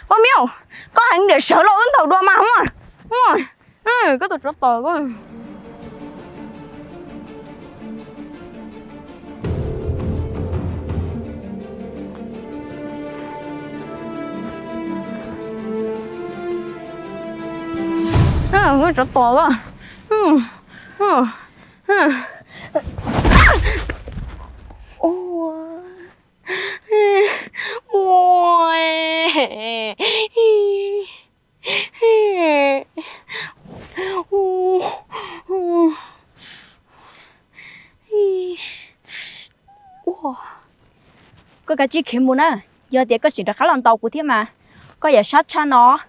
Poj Miab, koj heev diam sawv los wb ntaus dua mas. Koj tus tsov tom. Tsov tom. Koj kav tsij khiav mus na, yog tias koj tseem rov qab los ntaus kuv thiab mas koj yam sab tshaj no.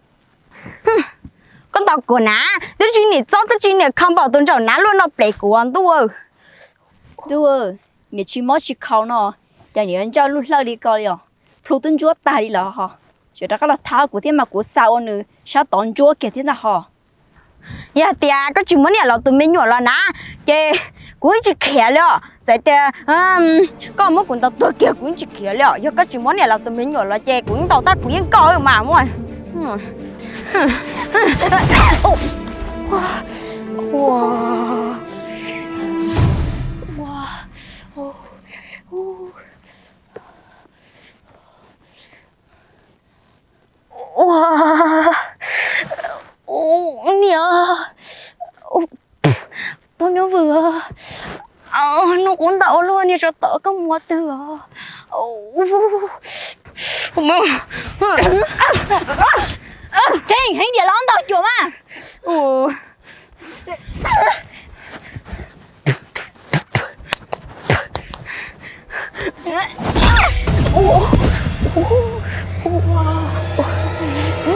Koj ntaus kuv na, twb tsis niam txob twb tsis niam kho npaum tus ntsaum na luaj no ples kuv ntuj. Ntuj, niam tsis mob tsis khaus no, cas niam ntsawj lub hlawj li ko li os, plhu twb ntsuab tag li los ho, tseem rov qab los thab kuv thiab mas kuv xa ua nws sab tod ntsuab kiag thiab ntag ho. Yog tias koj tsis muab niam laus tus me nyuam los na, ces kuv tsis khiav li os. Txawm tias koj muab kuv ntaus tuag kiag kuv tsis khiav li os. Yog koj tsis muab niam laus tus me nyuam los ces kuv ntaus tab kuv yeej koj mas muaj. Ua, ua, niam, poj nyob vwm, nws qub ntaus ua luaj niag tsov tom koj mus ua twg os? Tseeb heev tias los ntaus cuam mas.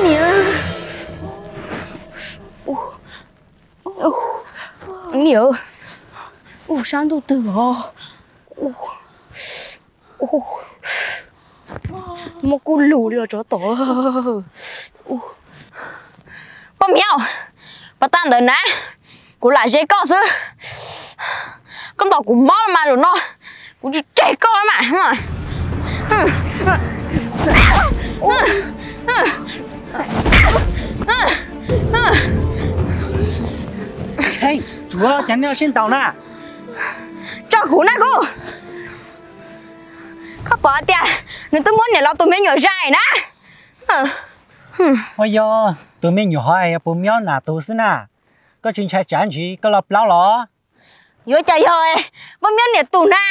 Niam, niam, ua sab ntuj twg os? Muaj kuj lus li os tsov tom. Poj Miab, pas tag ntawd na, kuv lam ze koj xwb. Koj ntaus kuv mob mas zaum no kuv tsis tseg koj mas. Tseeb, tsuav cas nej sib ntaus na? Tso kuv na kuv. Koj pom tias nws twb muab niam laus tus me nyuam zais na. Ua yog tus me nyuam hov yog Poj Miab niam tus xwb na, koj tsis ntshai tsam ntsis koj los plaub los? Yuav cas yog Poj Miab niam tus na,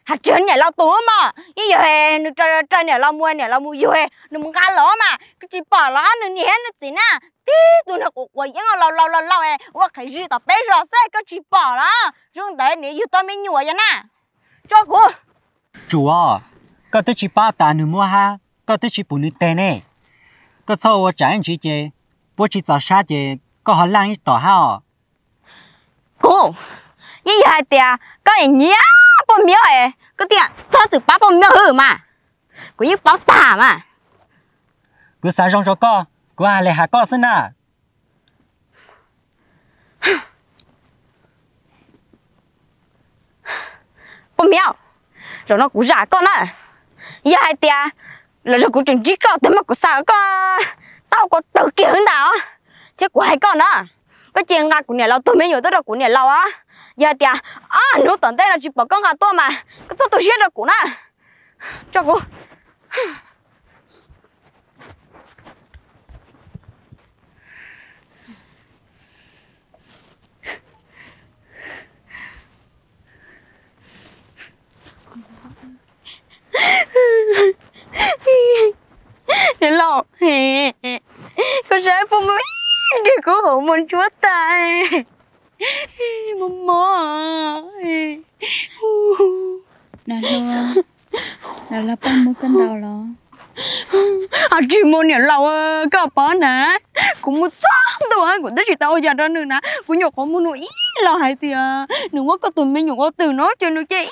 hais tsis yog niam laus tus mog, yeej yog nws raws niam laus mus, niam laus mus yug nws mus nqa los mas koj tsis pom los? Nws niam thiab nws txiv na, tib tug niag quav quav yeeb laus laus laus laus ua qhev zis tom peb zos xwb koj tsis pom los? Zoo ntawd niam yug tau me nyuam yog na. Tso kuv. Tsuav, koj twb tsis pab tas nws muab hab koj twb tsis pum nws teg ne. Koj txhob ua tsam ib ntsis ces puab tsis txaus sab ces koj ho laaj ib tom hab os. Kuv, yeej yog hais tias koj nyiam Poj Miab es koj thiaj txhob txwm pab Poj Miab hwb mas. Kuv yeej paub tag mas. Kuv xav zoo rau koj, kuv hais li has koj xwb na. Poj Miab, zaum no kuv zam koj na. Yog hais tias los zaum kuv tseem ntsib koj tus mas kuv xav koj tau kuv tawg kiag hwb ntag os. Thiab kuv hais koj na, koj cia nqa kuv niam laus tus me nyuam tuaj rau kuv niam laus os. Yog hais tias ob hnub tom ntej no tsis pom koj nqa tuaj mas koj txhob tu siab rau kuv na. Tso kuv. Niam laus, koj saib Poj Miab nrog kuv hauv muag ntsuab tas, mob mob. Los Paj Mub koj ntaus los? Tsis muaj niam laus, koj paub na, kuv mus txog ntua kuv twb tsis tau ua yam rau nws na, kuv nyuam qhuav mus nug ib los hais tias nws muab koj tus me nyuam ua twg no ces nws cia li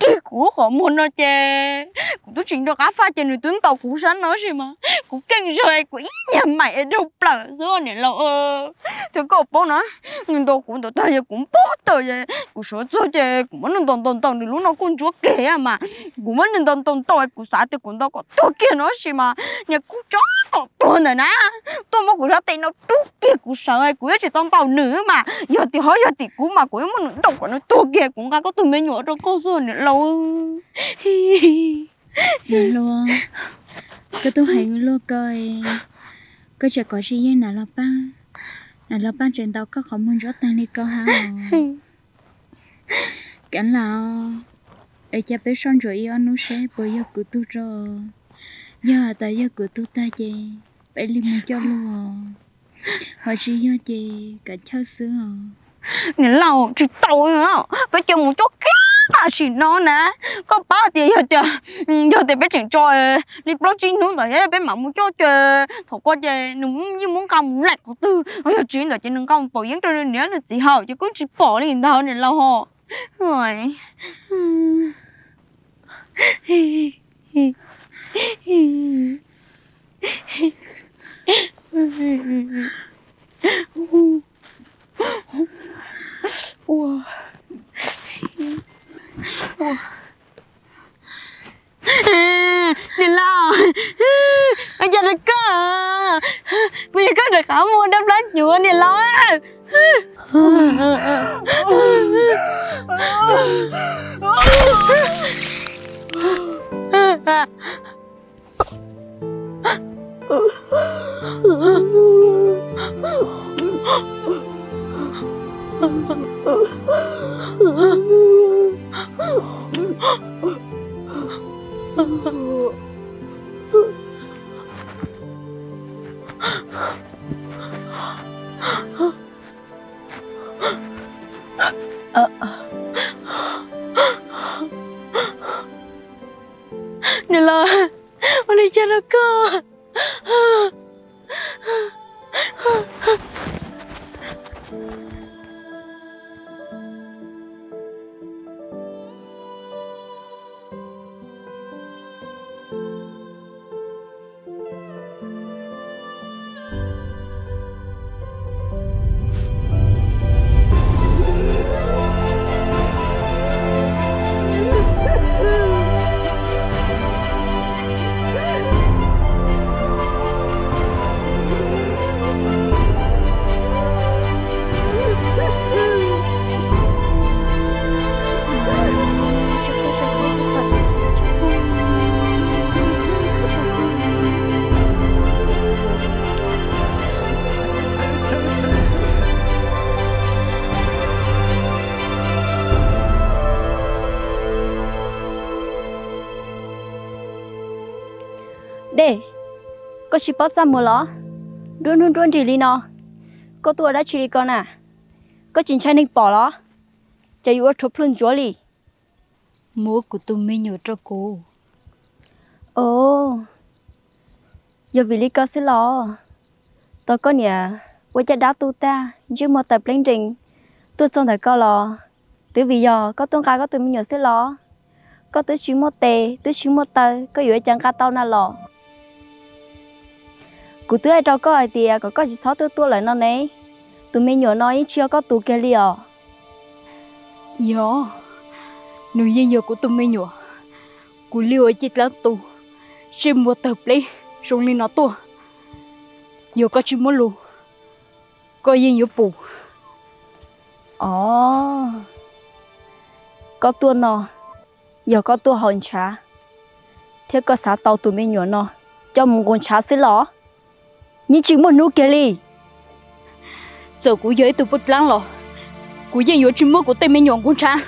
rig kuv lub qhov muag no ces kuv twb tsis nco qab faj ces nws twb ntaus kuv sab no sis mas kuv keej zog kuv ib nyuag maim es dhau plaws xwb niam laus. Thiab koj paub na, nws ntaus kuv ntawd tag yog kuv npau taws, kuv sawv txog ces kuv muab nws ntaus ntaus ntaus nws lub no kuj ntsuab kiag mas kuv muab nws ntaus ntaus ntaus kuv xav tias kuv ntaus kom tuag kiag no sis mas niag kub tsob kom tuag ntawm na tuaj muab kuv sab tes no rub kiag kuv sawv kuv yuav tsis tau ntaus nws mas yog tim hov yog tim kuv mas kuv yuav muab nws ntaus kom nws tuag kiag kuv nqa koj tus me nyuam rau koj xwb niam laus. Niam hluas, koj tub hais luag ko, koj tseem kov tsis yeej nam los paj, nam los paj tseem ntaus koj qhov muag ntsuab tag li ko hab. Kav lam, es cas peb soj ntsuam ib ob hnub seb puas yog kuv tug rau. Yog has tas yog kuv tug tag ces peb li mus coj luag, ho tsis yog ces kav chawj xwb os. Niam laus, tsis tau, peb cia mus coj kiag tam sim no na. Koj paub tias yog tias, yog tias peb tseem tso li plaub tsib hnub ntawd peb mam mus coj ces thaum ko ces nws yeej muab nqa mus laim qhov twg, yog tsis ntawd ces nws nqa mus pauv yeeb rau nws niam nws txiv haus ces kuj tsis pom li ntag niam laus. Niam laus, ua cas rau koj, puas yog koj rov qab muaj dab plab cuav niam laus? Niam laus, ua li cas rau koj? Dej, koj tsis paub txaj muag los? Nruab hnub nruab nrig li no, koj tuaj ua dab tsi li ko na? Koj tsis ntshai neeg pom los? Ces yuav ua rhuav plhu ntsuav li. Muab kuv tus me nyuam rau kuv. Os, yog vim li ko xwb los? Tos koj niam ua caj dab tu tag, ntsej muag tawv pleeb nrees, tuaj txog ntawm koj los twb vim yog koj tuaj nqa koj tus me nyuam xwb los? Koj twb tsis muaj tes twb tsis muaj taw, koj yuav ua cas nqa tau na los? Kuv twb hais rau koj hais tias kom koj tsis txhob tuaj tuaj lawm no ne. Tus me nyuam no yeej tsis yog koj tus kiag li os. Yog, nws yeej yog kuv tus me nyuam. Kuv li ua caj dab tu, ntsej muag tawg pleb zoo li no tuaj, yog koj tsis muab lus, koj yeej yuav pum. Os, koj tuaj no yog koj tuaj haus ntshav thiab koj xav tau tus me nyuam no coj mus nqus ntshav xwb los? Yeej tsis muaj hnub kiag li. Txawm kuv yog ib tug poj dlaab los kuv yeej yuav tsis muab kuv tej me nyuam nqus ntshav.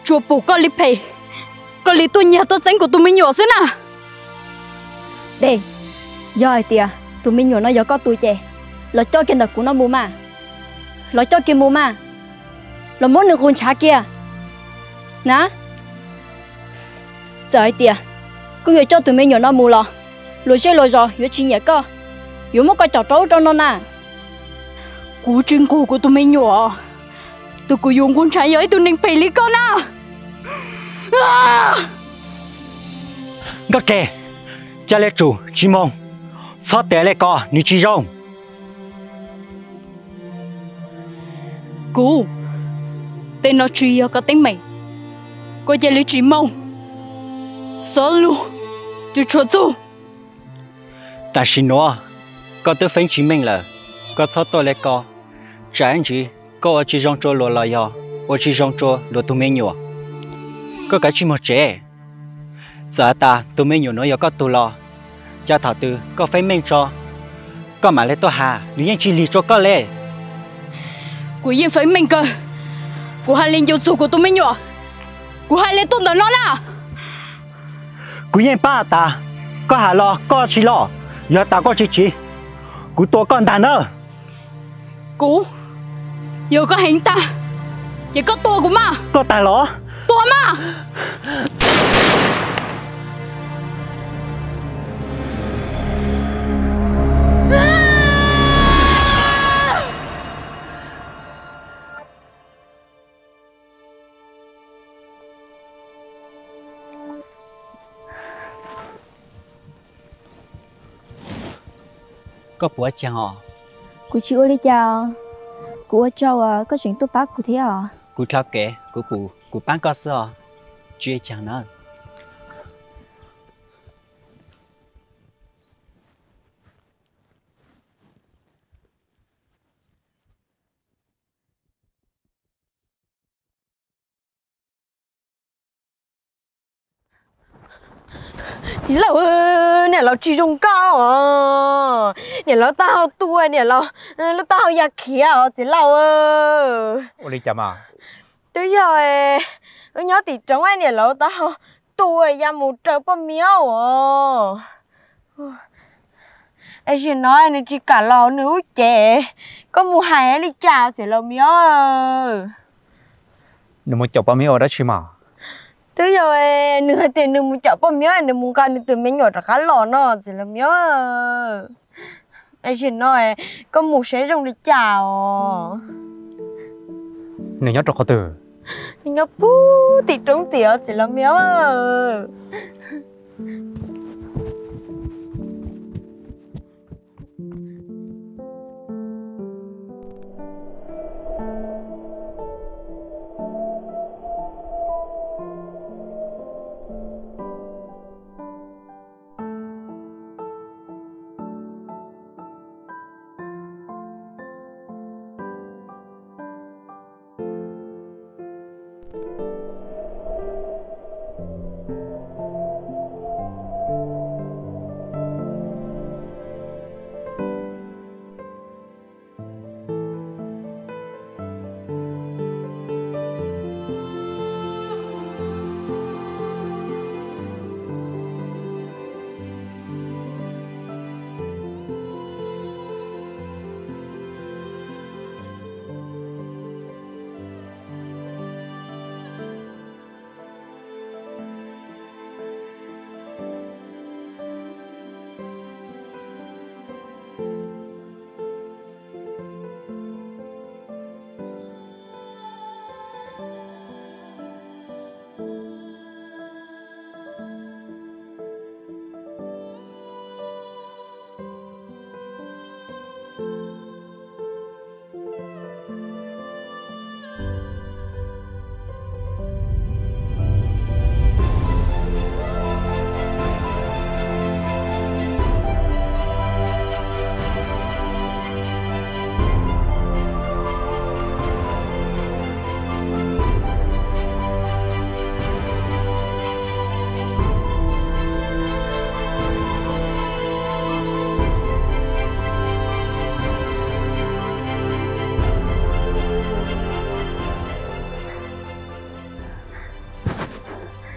Tsuas pum koj li phem, koj li tuaj nyiag tuaj txeeb kuv tus me nyuam xwb na. Dej, yog hais tias tus me nyuam no yog koj tus ces los coj kiag ntawm kuv no mus mas. Los coj kiag mus mas. Los muab nws nqus ntshav kiag na. Txawm hais tias koj yuav coj tus me nyuam no mus los luag zej luag zos yuav tsis nyiam koj, yuav muab koj caum rau ub rau no na. Kuv tsis nqus kuv tus me nyuam, tus kuv yuav nqus ntshav yog ib tug neeg phem li koj na. Nkauj Dleg, ca le tsum tsis moog, txhob tes le ko, nws tsis zoo. Kuv, tej no tsis yog koj teeb meem, koj cia li tsis moog, xob lug, tsis tshua txug. Tam sim nuav koj twb feeb tsis meej lawm, koj txhob tuaj le ko. Tsam ib ntsis koj ua tsis zoo tsua luag los yog ua tsis zoo tsua luag tug me nyuam. Koj kav tsij moog tsev. Txawm has tas tug me nyuam nuav yog koj tug los, ca thaum twg koj feeb meej tso, koj mam le tuaj has, nws yeej tsis lig tsua koj le. Kuv yeej feeb meej kawg, kuv hais li ncu txug kuv tug me nyuam, kuv hais li tuaj ntawm no na. Kuv yeej paub tas koj has los koj tsis los, yog tas koj tsis tsiv, kuv tua koj ntag nawb. Kuv, yog koj heev tag, ces koj tua kuv mas. Koj tag los? Tua mas. Koj puas ua caag os? Kuv tsis ua li cas, kuv ua tsaug uas koj tseem tuaj pab kuv thiab os. Kuv dlhau kev kuv pum kuv paab koj xwb os, tsis ua caag nawb. Txiv laus, niam laus tsis zoo nkauj os. Niam laus taub hau tu, niam laus lub taub hau ya khiav os txiv laus. Ua li cas mas? Twb yog wb nyob tim roob, niam laus taub hau tu ya mus raws poj miob os. Es zaum no nws tsis kam los nws lub cev, koj mus hais li cas txiv laus miob? Nws mus caum poj miob ua dab tsi mas? Twb yog nws hais tias nws mus caum poj miob, nws mus nqa nws tus me nyuam rov qab los no txiv laus miob. Es zaum no koj mus saib zoo li cas os? Nws nyob rau qhov twg? Nws nyob puag tim roob tim os txiv laus miob.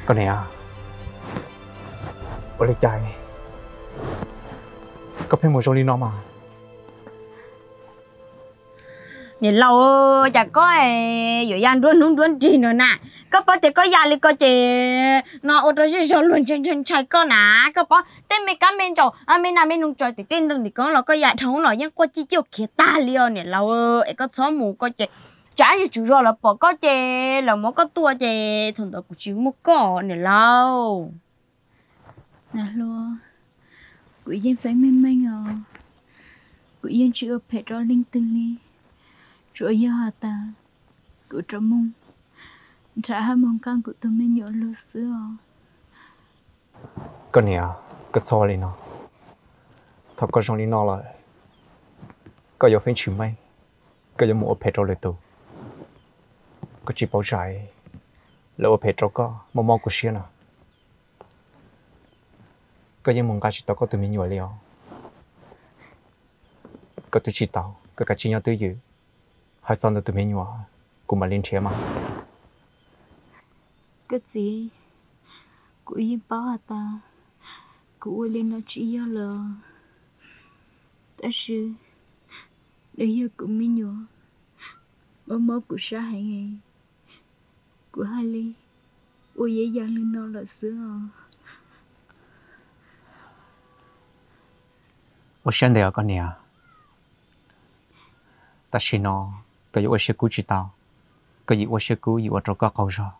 Koj niam, ua li cas koj pheej mus zoo li no mas? Niam laus, cas koj yuav ya nruab hnub nruab nrig no na? Koj paub tias koj ya li ko ces no ua rau zej zog luag ntshai ntshai koj na. Koj paub tej me kab me ntsaum, me nas me noog tsaws tim tej ntoo tim koob los koj ya dhau los yeej quaj ciaj ciaj khiav tag li os niam laus. Es koj txhob mus, koj ces Tsam ntsis tswv zos lawv pom koj ces lawv muab koj tua ces thaum ntawd kuv tsis muaj koj niam laus. Niam hluas, kuv yeej feeb meej meej os. Kuv yeej tsis ua phem rau leej twg li, tsuas yog has tas kuv rov mus nrhav hab moog nqaj kuv tus me nyuam lug xwb os. Koj niam, koj txhob ua li no. Thaum koj zoo li no lawm, koj yuav feeb tsis meej, koj yuav mus ua phem rau lwm tus. Koj tsis paub tsam lawv ua phem rau koj mob mob kuv siab no. Koj yeej mus nqa tsis tau koj tus me nyuam li os. Koj twb tsis tau, koj kav tsij nyob twj ywm, hais txog ntawm tus me nyuam kuv mam li nrhiav mas. Koj txiv, kuv yeej paub has tas kuv ua li no tsis yog lawm, tab sis nws yog kuv me nyuam, mob mob kuv sab heev, kuv hais li ua yeeb yam li no lawm xwb os. Ua siab ntev os koj niam. Tam sim no koj yuav ua siab kub tsis tau, koj yim ua siab kub yim ua rau koj qaug zog.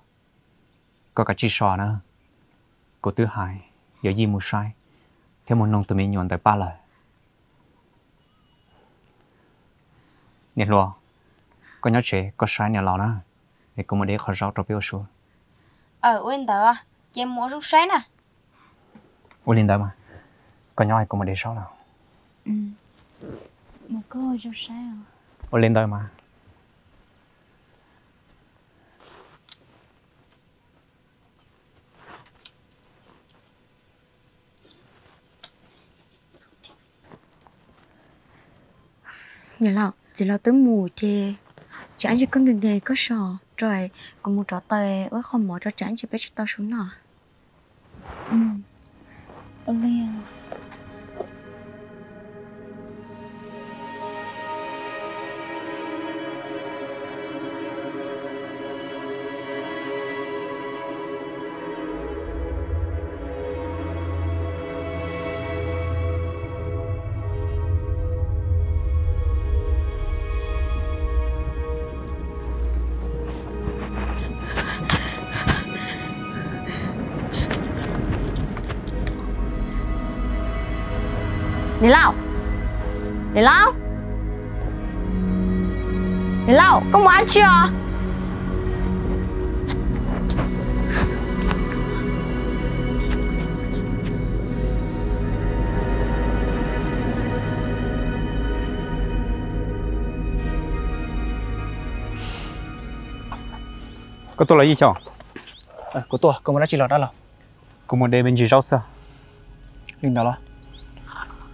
Koj kav tsij so na. Kuv twb hais yawm yij mus saib thiab mus noog tus me nyuam ntawd pab lawm. Niam hluas, koj nyob tsev koj saib niam laus na, es kuv mus de qhov zaub rau peb ua su. Ua li ntawd, ces mus ua zoo saib na. Ua li ntawd mas, koj nyob es kuv mus de zaub lawm. Ua li ntawd mas. Niam laus, txiv laus twb mus ces tsam ntsis koj nkees nkees koj so rau, kuv mus rauv taws ua qho mov rau tsam ntsis peb tsis tau su noj. Niam laus, niam laus, niam laus, koj mus dab tsi os? Koj tuaj los Yij Xyooj? Kuv tuaj, koj mus dab tsi los dab laug? Kuv mus de me ntsis zaub xwb. Li ntawd los?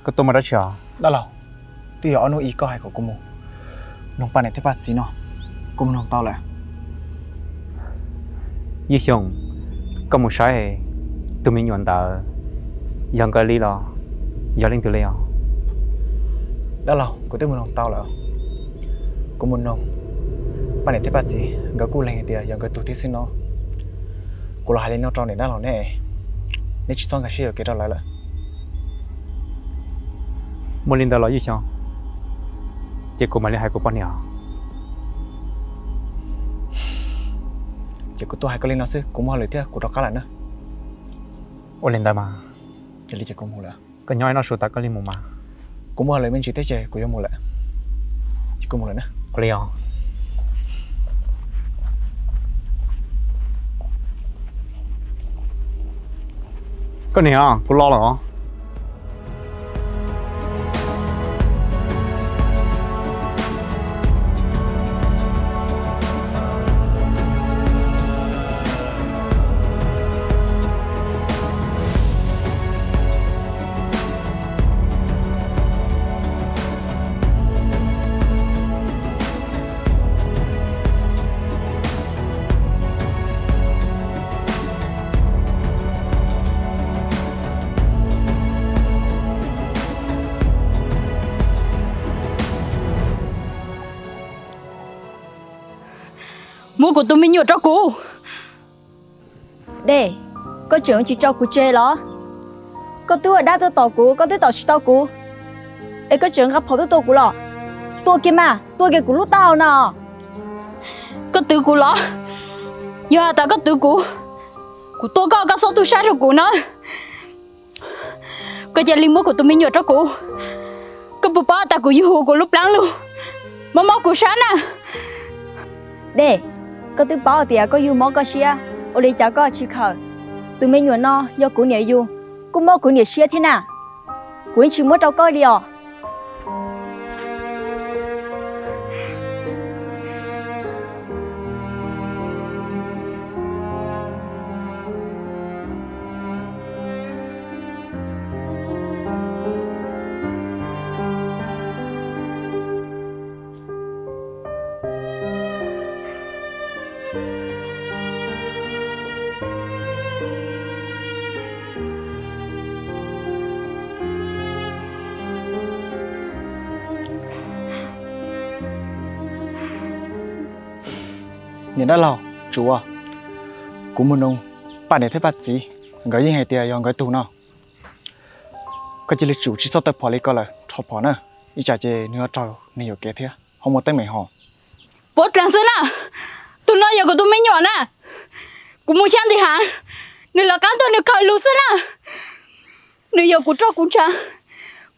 Koj tuaj mus dab tsi os? Dab laug, twb yog ob hnub ib koj hais kom kuv mus noog Paj niam thiab Paj txiv no, kuv mus noog tau lawm. Yij Xyooj, koj mus saib tus me nyuam ntawd yog nkawd li los yog leej twg li os? Dab laug, kuv twb mus noog tau lawm. Kuv mus noog Paj niam thiab Paj txiv, nkawd kuj lees hais tias yog nkawd tug thiab xwb no. Kuv los hais li no rau niam dab laug neb, neb tsis txhob nkag siab yuam kev rau lawv lawm. Muaj li ntawd los Yij Xyooj, ces kuv mam li hais kuv poj niam. Ces kuv tuaj hais koj li no xwb, kuv muaj hauj lwm thiab, kuv rov qab lawm na. Ua li ntawd mas. Cia li ces kuv mus lawm. Koj nyob ib noj su tas koj li mus mas. Kuv muaj hauj lwm me ntsis thiab ces kuv yuav mus lawm. Ces kuv mus lawm na. Ua li os. Koj niam, kuv los lawm os. Muab kuv tus me nyuam rau kuv. Dej, koj tseem tsis tso kuv tseg los? Koj twb ua dab tuaj tom kuv, koj twb tom tsis tau kuv, es koj tseem nqa phom tuaj tua kuv los? Tua kiag mas, tua kiag kuv lub taub hau no. Twv kuv los? Yog has tas koj twv kuv, kuv tua koj, koj txhob tu sab rau kuv na. Koj cia li muab kuv tus me nyuam rau kuv. Koj puas paub tas kuv yug kuv lub plab lug, mob mob kuv sab na. Dej, koj twb paub tias koj yug mob koj siab, ua li cas koj tsis khaws? Tus me nyuam no yog kuv niam yug, kuj mob kuv niam siab thiab na. Kuv yeej tsis muab rau koj li os. Niam dab laug, tsuav kuv mus noog Paj niam thiab Paj txiv, nkawd yeej hais tias yog nkawd tug no. Koj cia li tsum tsis txhob tawv phom li ko lawm, rho phom na, ib tsam ces nws ho raug neeg yuam kev thiab ho muaj teeb meem ho. Puav dlaag xwb na, tus no yog kuv tus me nyuam na. Kuv mus xyab nti hav, nws lawv qab tuaj nws khaws lug xwb na. Nws yog kuv roj kuv ntsha,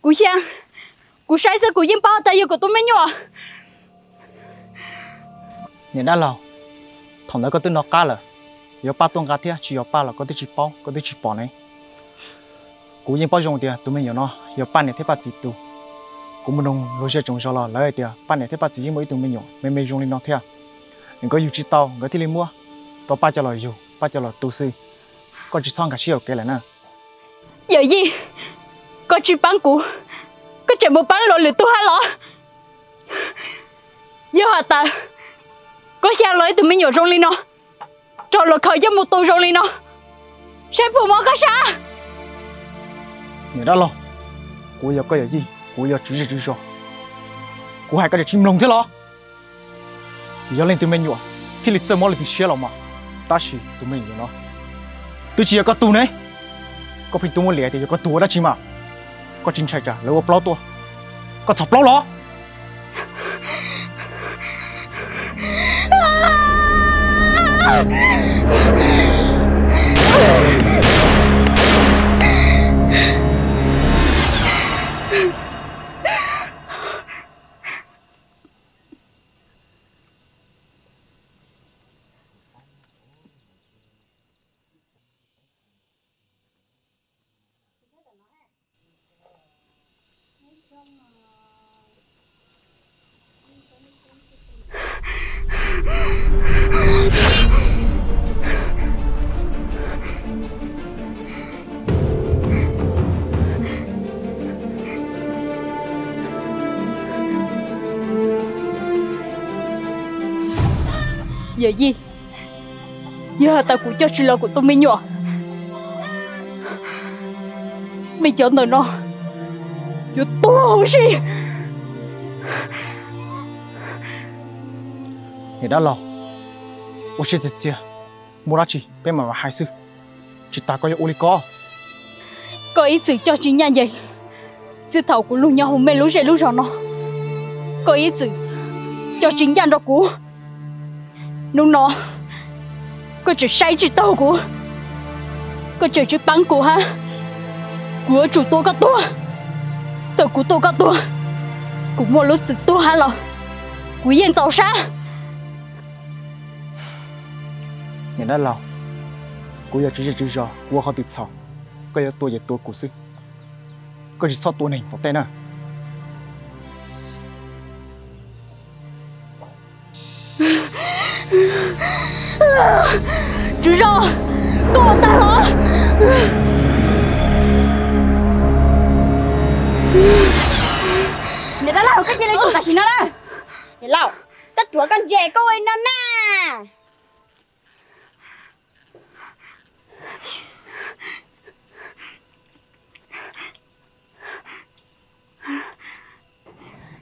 kuv xyab, kuv saib xwb kuv yeej paub tas yog kuv tus me nyuam. Niam dab laug, thaum ntawd koj twb nov qab lawm, yog Paj tuaj nqa thiab tsis yog Paj los koj twb tsis paub, koj twb tsis pom ne. Kuv yeej paub zoo tias tus me nyuam no yog Paj niam thiab Paj txiv tug. Kuv mus noog luag zej tsoom zos los lawv hais tias Paj niam thiab Paj txiv yeej muaj ib tug me nyuam me me zoo li no thiab. Nkawd yug tsis tau nkawd thiaj li muab rau Paj coj los yug, Paj coj los tu xwb. Koj tsis txhob nkag siab ua kev lawm na. Yawm yij, koj tsis paab kuv, koj tseem mus paab luag lwm tug hab los? Yog has tas koj xyaa los ib tug me nyuam zoo li no, raug luag khaws coj mus tu zoo li no, saib puas mob koj sab. Niam dab laug, kuv yog koj yawm yij, kuv yog tswv zej tswv zos, kuv hais koj tseem tsis mloog thiab los? Yog leej twg me nyuam thiaj li txawj mob leej twg siab los mas, tab sis tus me nyuam no twb tsis yog koj tug ne. Koj pheej tuaj muab liam tias yog koj tug ua dab tsi mas? Koj tsis ntshai tsam lawv ua plaub tuaj, koj txhom plaub los? Yawm yij, yog has tas kuv coj tsis los kuv tus me nyuam, mej cov ntawm no yuav tuag huv si. Niam dab laug, ua siab txias txias, muaj dab tsi peb mam hais xwb, tsis tas koj yuav ua li ko. Koj ib txwm coj tsis ncaj ncees, txij thaum kuv lug nyob huv mej lub zej lub zos no, koj ib txwm coj tsis ncaj nrog kuv. Hnub no koj tseem saib tsis taug kuv, koj tseem tsis paab kuv hab, kuv yuav tsum tua koj tuag. Txawm kuv tua koj tuag, kuv muaj lub txim tuag hab los kuv yeej txaus sab. Niam dab laug, kuv yog tswv zej tswv zos, kuv ua qhov twg txhaum, koj yuav tua ces tua kuv xwb, koj tsis txhob tua neeg tom tej na. Tswv zos, koj ua tag los? Niam dab laug, koj cia li tsum tam sim no na. Niam laus, koj ruam koj ntse koj ua li no na.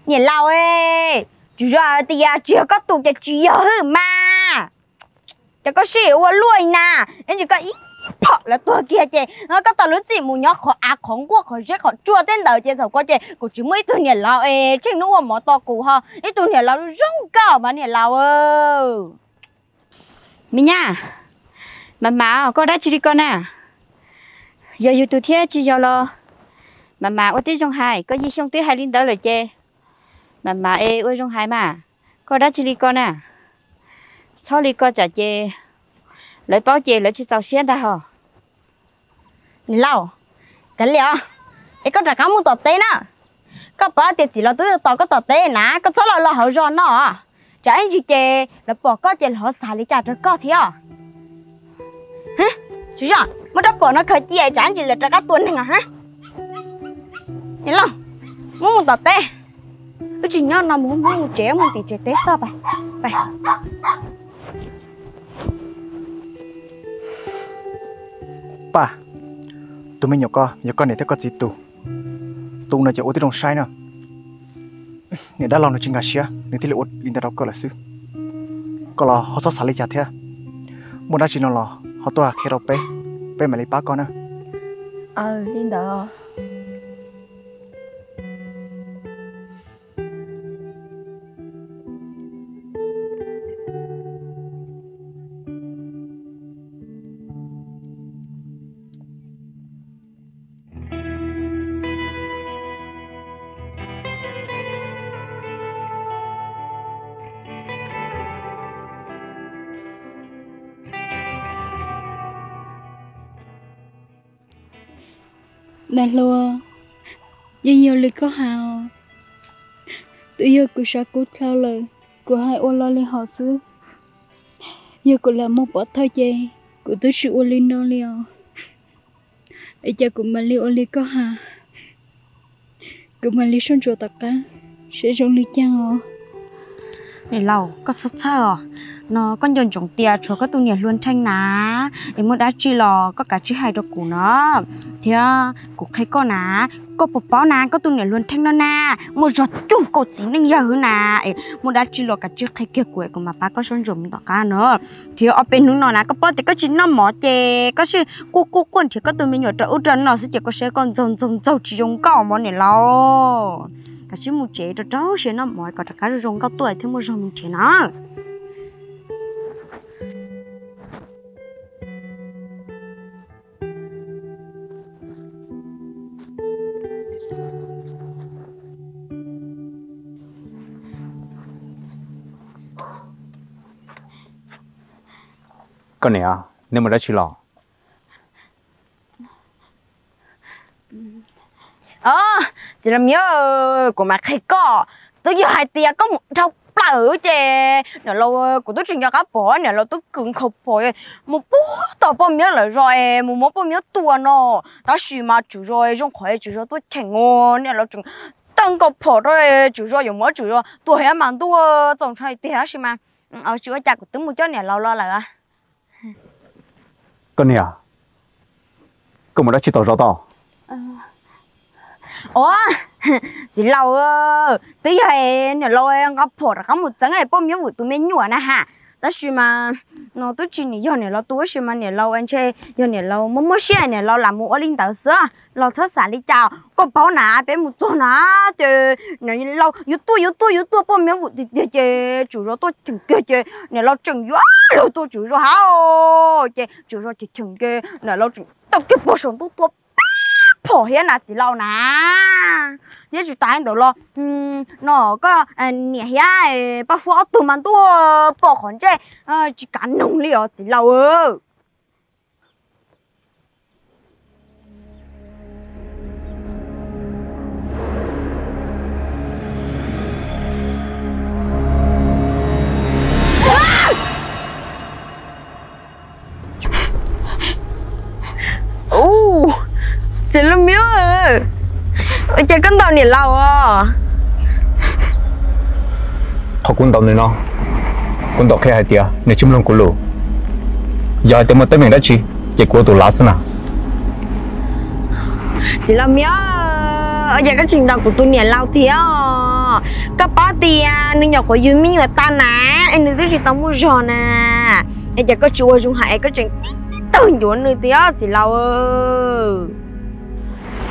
Niam laus, tswv zos hais tias tsis yog koj tus ces tsis yog hwb mas. Ces koj sib ua luaj na, ib ntsis koj ib phom lawv tuag kiag ces koj tau lub txim mus nyob qhov av qhov nquaj qhov zeb qhov tsuag tej ntawd ces thaum ko ces kuv tsis muaj ib tug niam laus es tsheej hnub ua mov tos kuv ho ib tug niam laus zoo nkauj mas niam laus. Me nyab, Mas Mas, koj dab tsi li ko na? Yog yus tus thiab tsis yog los? Mas Mas ua tib zoo hais, koj yij Xyooj twb hais li ntawd lawm ces Mas Mas es ua zoo hais mas, koj dab tsi li ko na? Txhob li ko tsam ces lawv paub ces lawv tsis txaus siab ntag hos. Niam laus, kav liam os, es koj rov qab mus tom teb na. Koj paub tias txiv laus twb tos koj tom teb na, koj txhob los los hauv zos no. Tsam ib ntsis ces lawv pom koj ces lawv ho xav li cas rau koj thiab. Tsis zog, muab rab phom no khaws cia tsam ib ntsis lawv rov qab tua neeg os. Niam laus, muab mus tom teb, wb tsis nyob no, mus mus tsev, mus tim tsev teb xwb. Paj, tus me nyuam ko yog koj niam thiab koj txiv tus, tus no ces ua tib zoo saib na. Niam dab laug nws tsis nkag siab nws thiaj li ua li ntawd rau koj lawm xwb. Koj los ho txhob xav li cas thiab. Muaj dab tsi no los ho tuaj qhia rau peb, peb mam li pab koj na. Aw, li ntawd. Niam hluas, yeej yog li koj hais os. Twb yog kuv sav kuv dlhau lawm, kuv hais ua lo li hom xwb. Yog kuv lam mus pov thawj ces kuv twb tsis ua li no li os. Es cas kuv mam li ua li koj hais, kuv mam li soj ntsuam tom qab seb zoo li cas os. Niam laus, koj txhob txhawj os. No koj nco ntsoov tias tshuav koj tus niam hluas Nrheej na, es muaj dab tsi los koj kav tsij hais rau kuv no, thiab kuv qhia koj na. Koj puas paub na, koj tus niam hluas Nrheej no na, muaj zog cuag koj txiv neej yawg na. Es muaj dab tsi los kav tsij qhia kiag kuv es kuv mam pab koj soj ntsuam mus tom qab no. Thiab ob peb hnub no na, koj paub tias koj tsis noj mov ces koj sim quaj quaj quaj nrhiav koj tus me nyuam rau ub rau no xwb ces koj saib koj ntxaug ntxaug ntxaug tsis zoo nkauj mog niam laus. Kav tsij mus tsev rau rau siab noj mov kom rov qab zoo zoo nkauj tuaj thiaj muaj zog mus nrhiav na. Koj niam, neb mus dab tsi los? Txiv laus Mia, kuv mam qhia koj. Twb yog hais tias koj mus dhau plaws ces niam laus, kuv twb tsis nco qab pom niam laus twb kwv nkhaus phom mus puag tom poj miab lawm zos es mus muab poj miab tua no. Tab sis mas tswv zos zoo qhov tswv zos tuaj cheem, niam laus tseem tawj nkauj phom rau tswv zos yuav muab tswv zos tua thiab mas ntuj txaus ntshai tiag. Tab sis mas tsis ua cas, kuv twb mus coj niam laus los lawm. Koj niam, koj mus dab tsi tom zos tod? Ua, txiv laus, twb yog niam laus nqa phom rov qab mus txeeb poj miab vwm tus me nyuam na ha. Tab sis mas no twb tsis yog niam laus tus, tab sis mas niam laus ntshe yog niam laus muaj muaj siab niam laus lam mus ua li ntawd xwb. Los txhob xav li cas, koj paub na, peb mus txog na ces niam laus yuav tuaj yuav tuaj yuav tuaj poj miab vwm tiag tiag ces tswv zos tuaj cheem kiag ces niam laus tseem yuav luag tua tswv zos hab. Ces tswv zos cheem cheem ces niam laus tseem tawm kiag puag saum ntuj tua peb phom thiab na txiv laus na. Thiab tsis tas li ntawd los no koj niam thiab Paj Huab ob tug mas ntuj pom qhov ntsej tsis kav noog li os txiv laus. Ub, txiv laus Mia, ua cas koj ntaus niam laus os? Qhov kuv ntaus nws no, kuv ntaus qhia hais tias nws tsis mloog kuv lus. Yog hais tias muaj teeb meem dab tsi ces kuv ua tus lav xwb na. Txiv laus Mia, ua cas koj tsis ntaus kuv tus niam laus thiab? Koj paub tias nws nyuam qhuav yug me nyuam tag na, es nws twb tsis tau muaj zog na. Es cas koj tsis ua zoo hais es koj tseem tib tawg ncuav nws thiab txiv laus?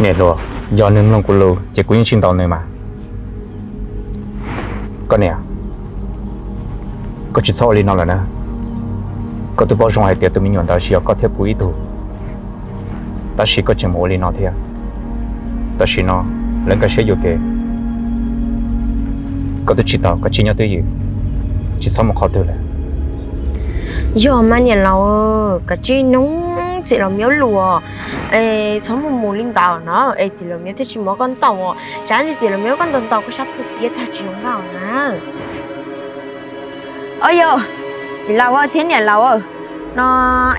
Niam hluas, yog nws mloog kuv lus ces kuv yeej tsis ntaus nws mas. Koj niam, koj tsis txhob ua li no lawm na. Koj twb paub zoo hais tias tus me nyuam ntawd tsis yog koj thiab kuv ib tug, tab sis koj tseem mus ua li no thiab. Tam sim no lawv nkag siab yuam kev, koj twb tsis tau, koj tsis nyob twj ywm, tsis txhob mus qhov twg lawm. Yog mas niam laus, koj tsis nug txiv laus Miab lus, es txhob mus mus li ntawd na, es txiv laus Miab thiaj tsis muab koj ntaus. Tsam ntsis txiv laus Miab muab koj ntaus ntaus koj sab plhu piab tag tsis zoo nkauj na. Au yog, txiv laus thiab niam laus, no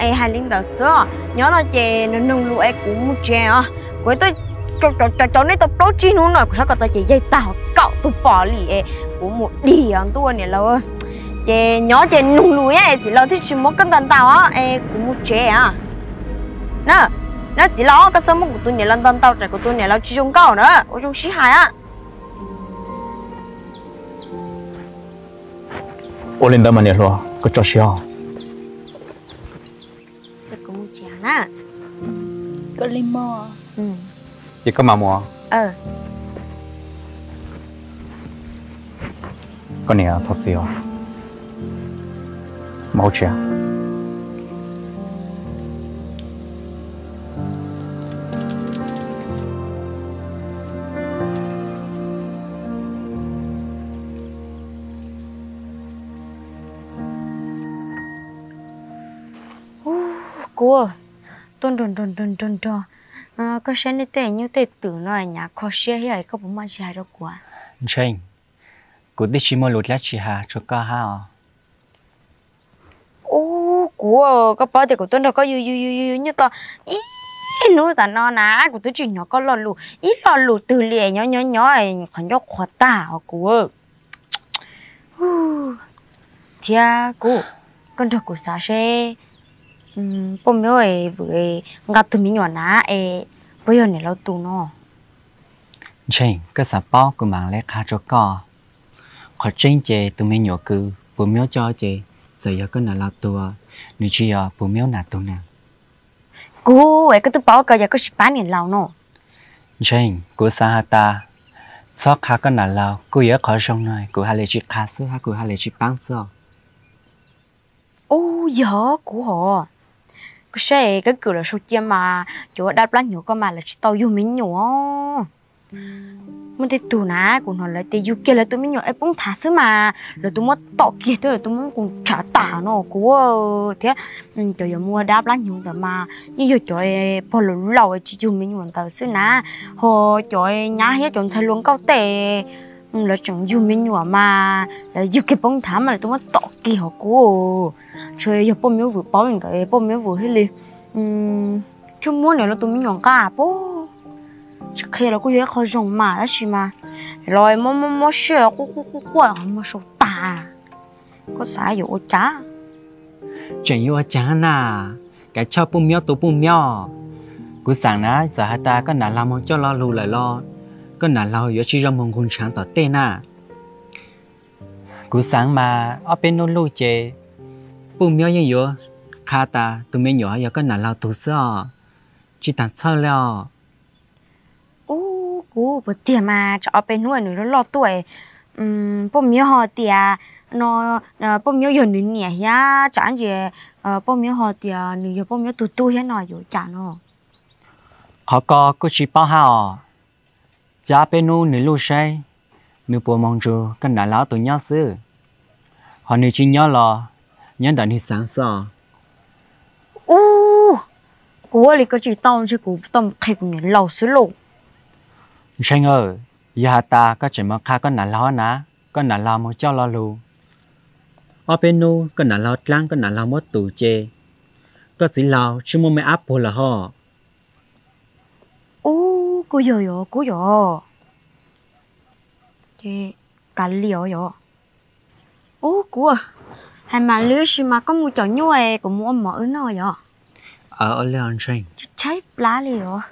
es hais li ntawd xwb, nyob no ces nug nug lus es kuv mus tsev os, kuv tuaj cov nej tau plaub tsib hnub no kuv saib ko taw ces yaig tag kaum tus pom li es kuv mus dim os ntuj niam laus. Ces nyob ces nug lus es txiv laus thiaj tsis muab koj ntaus ntaus os es kuv mus tsev os. Na, na txiv laus, koj txhob muab kuv tus niam laus ntaus ntaus tsam kuv tus niam laus tsis zoo nkauj na, ua zoo sib hais. Ua li ntawd mas niam hluas, koj tso siab. Ces koj mam mus. Koj niam thov txim os. Mus hauv tsev. Kuv tuaj nrog nrog nrog nrog nrog koj saib nej tej nyuj tej twm no nyav kho siab thiab, koj puas muaj tsis hais rau kuv? Ntseeg, kuv twb tsis muaj lus dab tsi hais rau koj hab os. Ub, kuv, koj paub tias kuv tuaj nrog koj yug yug yug yug nyuj tau ib hnub tas no na, kuv twb tsis hnov koj lo lus ib lo lus twg li, nyob nyob nyob qhov ncauj qhuav tag os kuv. Thiab kuv, koj nrog kuv xav seb poj Miob vwm nqa tus me nyuam na es puas yog niam laus tus no? Ntseeg, koj xav paub kuv mam li qha rua koj. Qhov tseeb ces tus me nyuam kws puas Miob coj ces txawm yog koj nam laus tug, nws tsis yog puas Miob nam tug na. Kuv, es koj twb paub ko yog koj tsis pab niam laus no. Ntseeg, kuv xav has tas txhob qha koj nam laus kuj yog ib qhov zoo no, kuv has li tsis qha xwb hab kuv has li tsis paab xwb. Ub, yog kuv hos. Koj saib koj kwm lawv sau cia mas cov ua dab plab hnyuv ko mas lawv tsis tau yug me nyuam. Muaj tej tug na kuv hnov lawv tias yug kiag lawv tus me nyuam es poob thav xwb mas lawv tus muab tom kiag thiab lawv tus muab nqus tshav tas no kuv. Thiab cov yuav mus ua dab plab hnyuv ntawd mas yeej yog cov pog laus laus tsis yug me nyuam ntawd xwb na, ho cov nyab thiab cov ntxhais hluas nkauj tej lawv tseem yug me nyuam mas lawv yug kiag poob thav mas lawv tus muab tom kiag hos kuv. Ntshe yog poj Miob vwm paub li ntawd poj Miob vwm thiaj li thiaj muab niam laus tus me nyuam nqa puag. Tsis qhia los kuj yog ib qho zoo mas tab sis mas los mob mob mob siab quaj quaj quaj quaj ho muag sau tag. Koj xav yuav ua cas? Tseem yuav ua cas na, kav choj poj Miob tus poj Miob. Kuv xaav na txawm has tas koj nam laug moog coj lo lug lawm los koj nam laug yuav tsi zoo moog nqug ntshaav tom tej na. Kuv xaav mas ob peb nub luj ces poj Miob yeej yuav qha tas tus me nyuam yog koj nam laug tug xwb os, tsis taag txhawj li os. Ub, kuv puas tiag mas tsam ob peb nub nws loj loj tuaj poj Miob ho tias no poj Miob yog nws niam thiab tsam ntsis poj Miob ho tias nws yog poj Miob tug tub thiab no yuav cas no. Qhov ko kuj tsis paub hab os. Ces ob peb nub nws luj saib nws puas moog nrug koj nam laug ob tug nyob xwb, ho nws tsis nyob los nyob ntawm nws xaav xwb os. Ub, kuv ua li koj tsis tau ntshe kuv tau mus qhia kuv niam laus xwb lauj. Ntseeg aw, yog has tas koj tseem mus qha koj nam laug na, koj nam laug mus coj lo lug, ob peb nub koj nam laug dlaab koj nam laug muab tus ces koj txiv laug tsis muaj me ab puag lawm hos. Ub, kuj yog yog kuv yog. Ces kav liam os yog. Ub kuv, hais mas lwb si mas koj mus caum nyuj es kuv mus ua mov wb noj yog. Tshaib plab li os.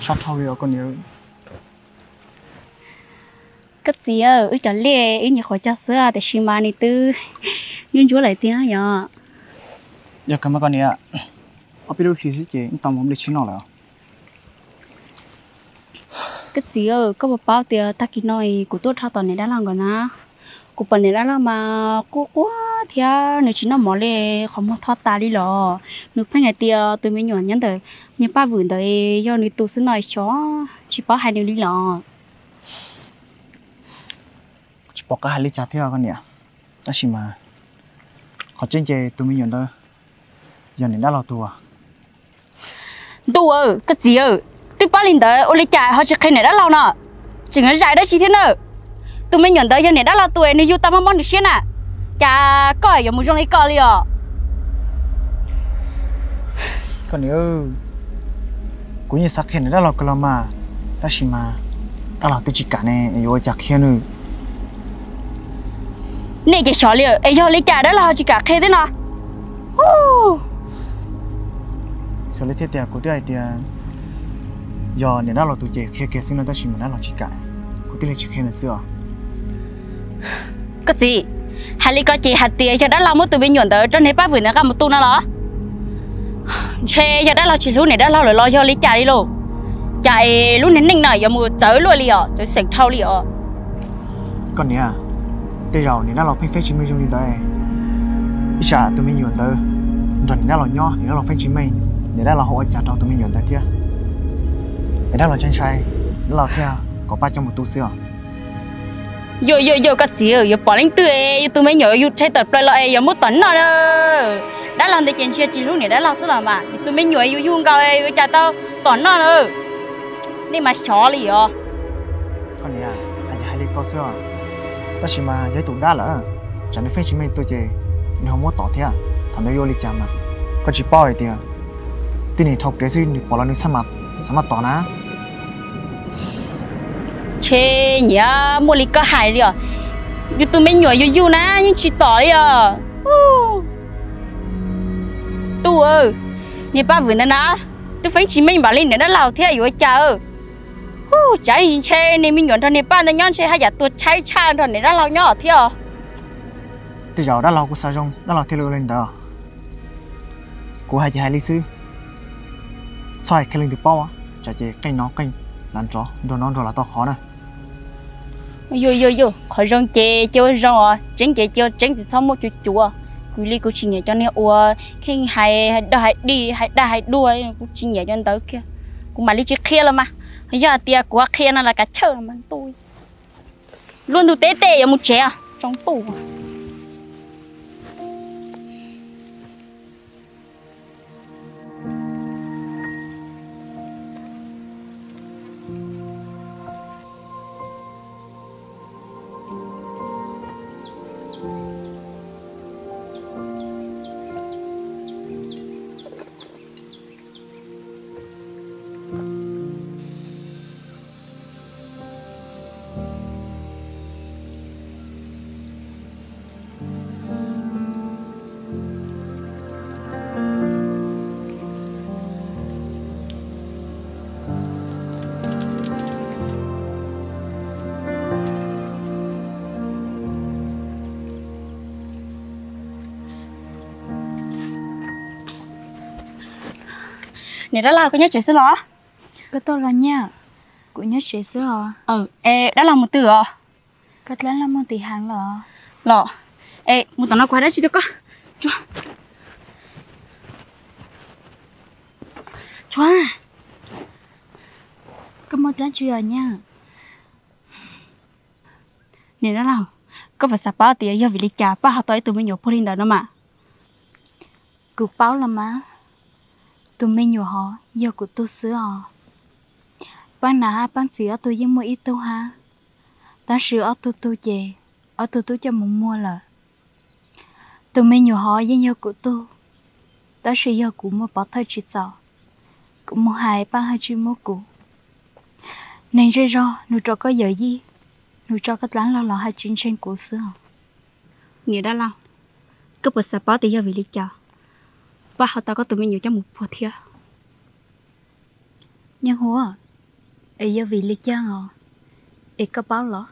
Tag dhau li os koj niam. Koj txiv, wb cov liaj ib nyuag qhuav cog xwb tiam sis mas nws twb ntsuab ntsuab lawm tiag yom. Yog kawg mas koj niam, ob peb lub hlis xwb ces wb tau mus nplej tshiab noj lawm. Koj txiv, koj puas paub tias tag kis no kuv tuaj dhau tom niam dab laug nkawd na. Kuv pom niam dab laug mas quaj quaj thiab nws tsis noj mov li, qhov muag tho tas li los. Nws pheej hais tias tus me nyuam nyob ntawm niag Paj Vwm ntawd yog nws tus xwb no xyov, tsis paub hais nws li los. Tsis pom qab hais li cas thiab koj niam, tab sis mas qhov tseeb ces tus me nyuam ntawd yog niam dab laug tus. Ntuj aw, koj txiv aw, twb paub li ntawd ua li cas ho tsis qhia niam dab laug no? Tseem zais dab tsi thiab na? Tus me nyuam ntawd yog niam dab laug tus, nws yug tau mob mob nws siab na. Cas koj yuav mus zoo li koj li os? Koj niam, kuv yeej xav qhia niam dab laug kawg los mas, tab sis mas dab laug twb tsis kam ne, yuav ua cas qhia nws? Nej ces xyov li es yog li cas dab laug tsis kam qhia thiab no? Xyov li thiab tias kuv twb hais tias yog niam dab laug tus ces qhia kiag xwb no, tab sis mas dab laug tsis kam, kuv thiaj li tsis qhia nws xwb os. Koj txiv, hais li ko ces hais tias yog dab laug muab tus me nyuam ntawd rau niag Paj Vwm ntawd nqa mus tu no los? Ntshe yog dab laug tsis hlub niam dab laug lawm los yog li cas li lauj? Cas es lub niag neej no yuav mus txawv luaj li os, txawv xeem dhau li os. Koj niam, tej zaum niam dab laug pheej feeb tsis meej zoo li ntawd. Ib tsam tus me nyuam ntawd nrog niam dab laug nyob, niam dab laug feeb tsis meej, niam dab laug ho ua cas rau tus me nyuam ntawd thiab? Es dab laug ntshai ntshai, dab laug thiaj kom pab coj mus tu xwb os. Yog yog yog, koj txiv, yuav pom leej twg yus tus me nyuam yug rhe tawm plaws los es yuav muab tom noj na? Dab laug ntawd ces ntshe tsis hlub niam dab laug xwb los mas, yus tus me nyuam yus yug nkaus yuav cas tau tom noj na? Nej mas xyov li os. Koj niam, hais ces hais li ko xwb os, tab sis mas yog ib tug dab lawm, tsam nws feeb tsis meej tuaj ces nws ho muab tom thiab, thaum ntawd yuav ua li cas mas? Koj tsis paub hais tias tib neeg dhau kev xwb nws pom los nws xav maj tom na. Ntshe nyiam muaj li koj hais li os. Yus tus me nyuam yus yug na yeej tsis tom li os. Tub, niag Paj Vwm ntawd na, twb feeb tsis meej npaum li niam dab laug thiab yuav ua cas. Hu, tsam ntshe niag me nyuam nrog niag Paj ntawd nyob ntshe haj yam tuag tshaib tshaj nrog niam dab laug nyob thiab os. Tej zaum dab laug kuj xav zoo dab laug thiaj li ua li ntawd. Kuv hais ces hais li xwb, txhob hais qhia leej twg paub, tsam ces qeej no qeej lav nrov nrog no nrog lav tau qhov na. Yog yog yog, qhov zoo ces cia ua zoo os, tseeb ces cia ua tseeb, tsis txhob muaj cuav cuav. Kuv li kuv tsis nyiam cov niag uas kheej hais dag hais dig, hais dag hais dua, kuv tsis nyiam cov ntawd kiag. Kuv mam li tsis qhia los mas, yog hais tias kuv qhia no los kav chawj los mas ntuj. Luaj ntug teb tej yuav mus tsev, tsoo tuaj. Niam dab laug, koj nyob tsev xwb los? Koj tuaj los nyab? Kuv nyob tsev xwb os. Es dab laug mus twg os? Koj dab laug mus tim heev los? Los, es mus tom no kuv hais dab tsi rau koj. Tshuav, koj muaj dab tsi os nyab? Niam dab laug, koj puas xav paub tias yog vim li cas Paj ho tau ib tug me nyuam puag li ntawd no mas? Kuv paub los mas, tus me nyuam hov yog kuv tug xwb os. Paj nam hab Paj txiv ob tug yeej muaj ib tug hab, tab sis ob tug tug ces ob tug tub coj mus muag lawm. Tus me nyuam hov yeej yog kuv tug, tab sis yog kuv muaj pov thawj tsis txaus, kuv mus hais Paj haj tsis muab kuv. Neeg zej zog nug rau koj yawm yij, nug rau koj dab laug los haj tsis ntseeg kuv xwb os. Niam dab laug, koj puas xav paub tias yog vim li cas Paj ho tau koj tus me nyuam coj mus puag thiab? Nyiaj Huab, Es yog vim li cas os? Es koj paub los?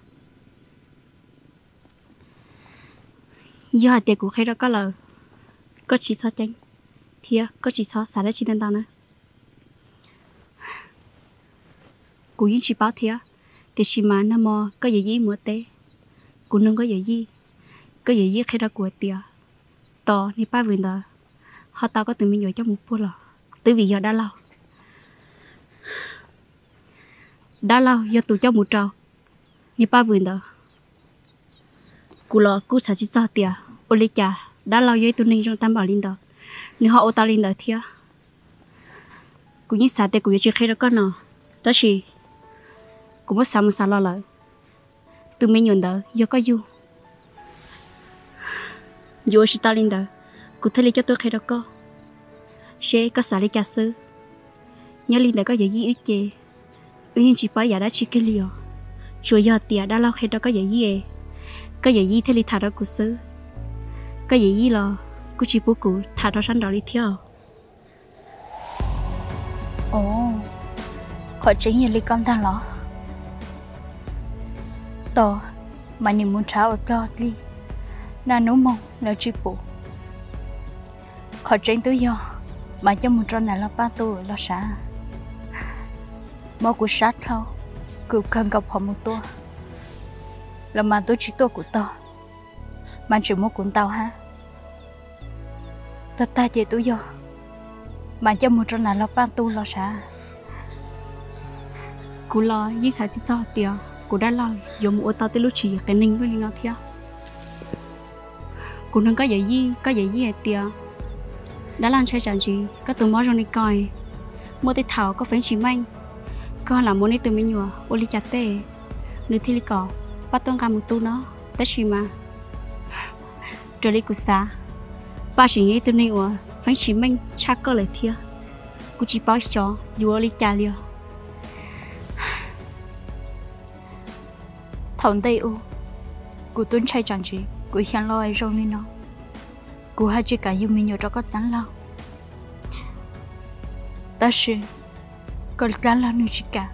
Yog hais tias kuv qhia rau koj lawm, koj tsis txhob ceeb thiab koj tsis txhob xav dab tsi ntau ntau na. Kuv yeej tsis paub thiab, tiam sis mas nag hmo koj yawm yij mus ua teb, kuv nug koj yawm yij, koj yawm yij qhia rau kuv hais tias tos niag Paj Vwm ntawd ho tau koj tus me nyuam coj mus puag los twb vim yog dab laug. Dab laug yog tus coj mus rau niag Paj Vwm ntawd. Kuv los kuj xav tsis txog tias ua li cas dab laug yog ib tug neeg zoo tag npaum li ntawd, nws ho ua tau li ntawd thiab. Kuv yeej xav tias kuv yuav tsis qhia rau koj no, tab sis kuv muab xav mus xav los lawm, tus me nyuam ntawd yog koj yug. Yuav ua tsis tau li ntawd, kuv thiaj li coj tuaj qhia rau koj, seb koj xav li cas xwb. Nyob li ntawd koj yawm yij wb ces wb yeej tsis paub yam dab tsi kiag li os. Tsuas yog tias dab laug qhia rau koj yawm yij, koj yawm yij thiaj li tham rau kuv xwb. Koj yawm yij los kuj tsis pub kuv tham rau sab nraud li thiab. Os, qhov tseeb yog li koj ntag los? Tos mas nim mus nrhav ua dlog dlig, naj hnub moog los tsis pum. Qhov tseeb twb yog mas coj mus rau nam los Paj Tu los sav. Mob kuv sab dlhau, kuv kawg nkaus phov mus tua los mas tub tsis tuaj kuv tog, mas tseem muab kuv ntaus hab. Tag tag ces twb yog mas coj mus rau nam los Paj Tu los sav. Kuv los yeej xav tsis txog tias kuv dab laug yuav mus ua tau tej lub tswv yim qias neeg luaj li no thiab. Kuv nug koj yawm yij, koj yawm yij hais tias dab laug ntshai tsam ntsis koj tus mob zoo li ko, muaj tej thaum koj feeb tsis meej, koj lam muab neb tus me nyuam ua li cas tej, nws thiaj li kom Paj tuaj nqa mus tu no. Tab sis mas raws li kuv xav, Paj tseem yog ib tug neeg uas feeb tsis meej tshaj koj lawm thiab. Kuv tsis paub xyov yuav ua li cas li os. Thaum ntej ub, kuv twb ntshai tsam ntsis kuv xyaa los zoo li no, kuv haj tsis kam yug me nyuam rau koj dab laug. Tab sis koj dab laug nws tsis kam,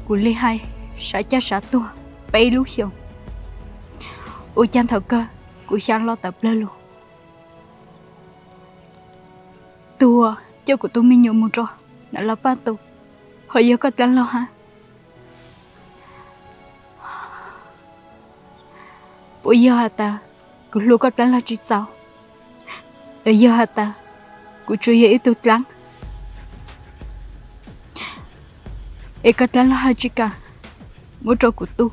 kuv li hais sav caj sav tuag peb lub xyoos, ua cas thaum kawg kuv xyaa los tawm plawg lug. Tus uas coj kuv tus me nyuam mus rau nam los Paj Tu, ho yog koj dab laug hab. Puas yog has tas kuv hlub koj dab laug tsis txaus, los yog has tas kuv tsuas yog ib tug dlaab, es koj dab laug haj tsis kam muab rau kuv tu?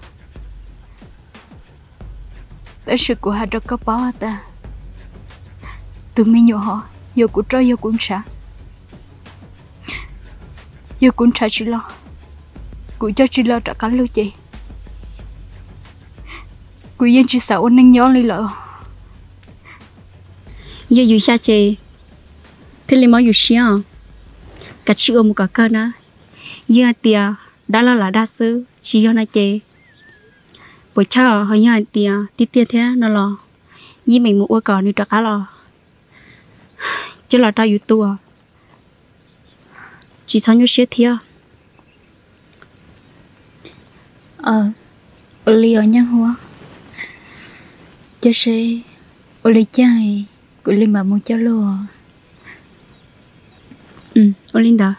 Tab sis kuv has rau koj paub has tas, tus me nyuam hov yog kuv roj yog kuv ntshav. Yog kuv ntshav tsis los, kuv coj tsis los rov qab lug ces kuv yeej tsis xav ua neej nyob li lawm. Yog yus xyaa ces thiaj li mob yus siab os. Kav tsij ua mus kom kawg na. Yog hais tias dab laug lam dag xwb tsis yog no ces puas chawj, ho yog hais tias tiag tiag thiab no los yeej meem mus ua kom nws rov qab los coj los rau yus tu. Tsis txhob nyuaj siab thiab. Ua li os Nyiaj Huab, coj seb ua li cas kuv li mam mus coj lug. Ua li ntawd,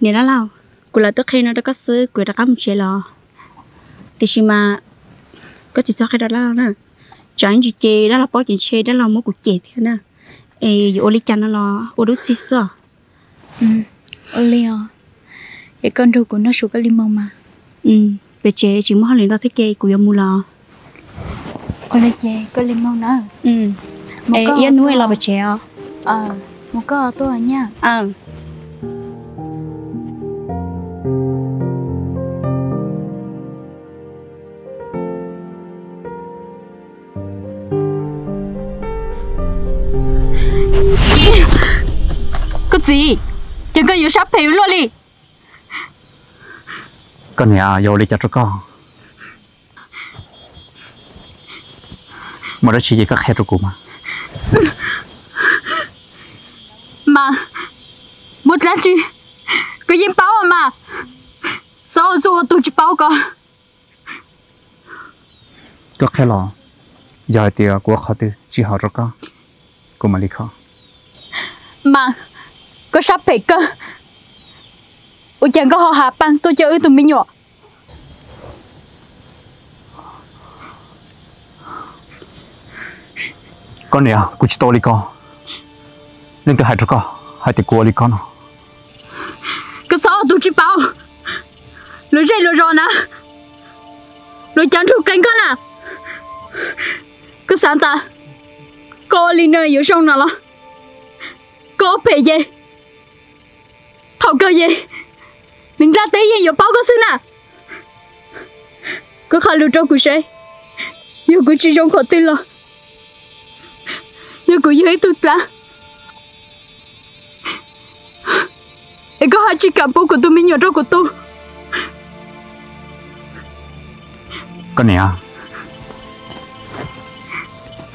niam dab laug, kuv lam tuaj qhia no rau koj xwb, kuv yuav rov qab mus tsev los. Tiam sis mas koj tsis txhob qhia rau dab laug na, tsam ib ntsis ces dab laug paub ces ntshe dab laug muab kuv cem thiab na. Es yuav ua li cas no los ua dub txig xwb os. Ua li os, es koj nrug kuv noj su koj li moos mas. Pem tsev tsis muaj hauj lwm ntau thiab ces kuv yuav mus los. Ua li ces koj li moos na. Ib hnub los pem tsev os. Mus koj tuaj nyaj. Koj txiv, ces koj yuav sab phem ua luaj li. Koj niam, yuav ua li cas rau koj? Muaj dab tsi ces koj qhia rau kuv mas. Mas muaj dab tsi Koj yeej paub mas, xav ua txuj ua tug tsis paub ko. Koj qhia los, yog hais tias kuv ua qhov twg tsis haum rau koj, kuv mam li kho. Mas, koj sab phem kawg, ua cas koj ho has paj tuaj coj wb tug me nyuam? Koj niam, kuv tsis tau ua li ko. Leej twg hais rau koj hais tias kuv ua li ko no? Koj txhob ua tug tsis paub. Luag zej luag zos na, luag cav nrug qees koj na. Koj xav tas koj ua li no yuav zoo no los? Koj ua phem ces thaum kawg ces neeg ntiaj teb yeej yuav paub koj xwb na. Koj qha lus rau kuv saib, yog kuv tsis zoo qhov twg los, yog kuv yog ib tug dab, es koj ho tsis kam pub kuv tus me nyuam rau kuv tu. Koj niam,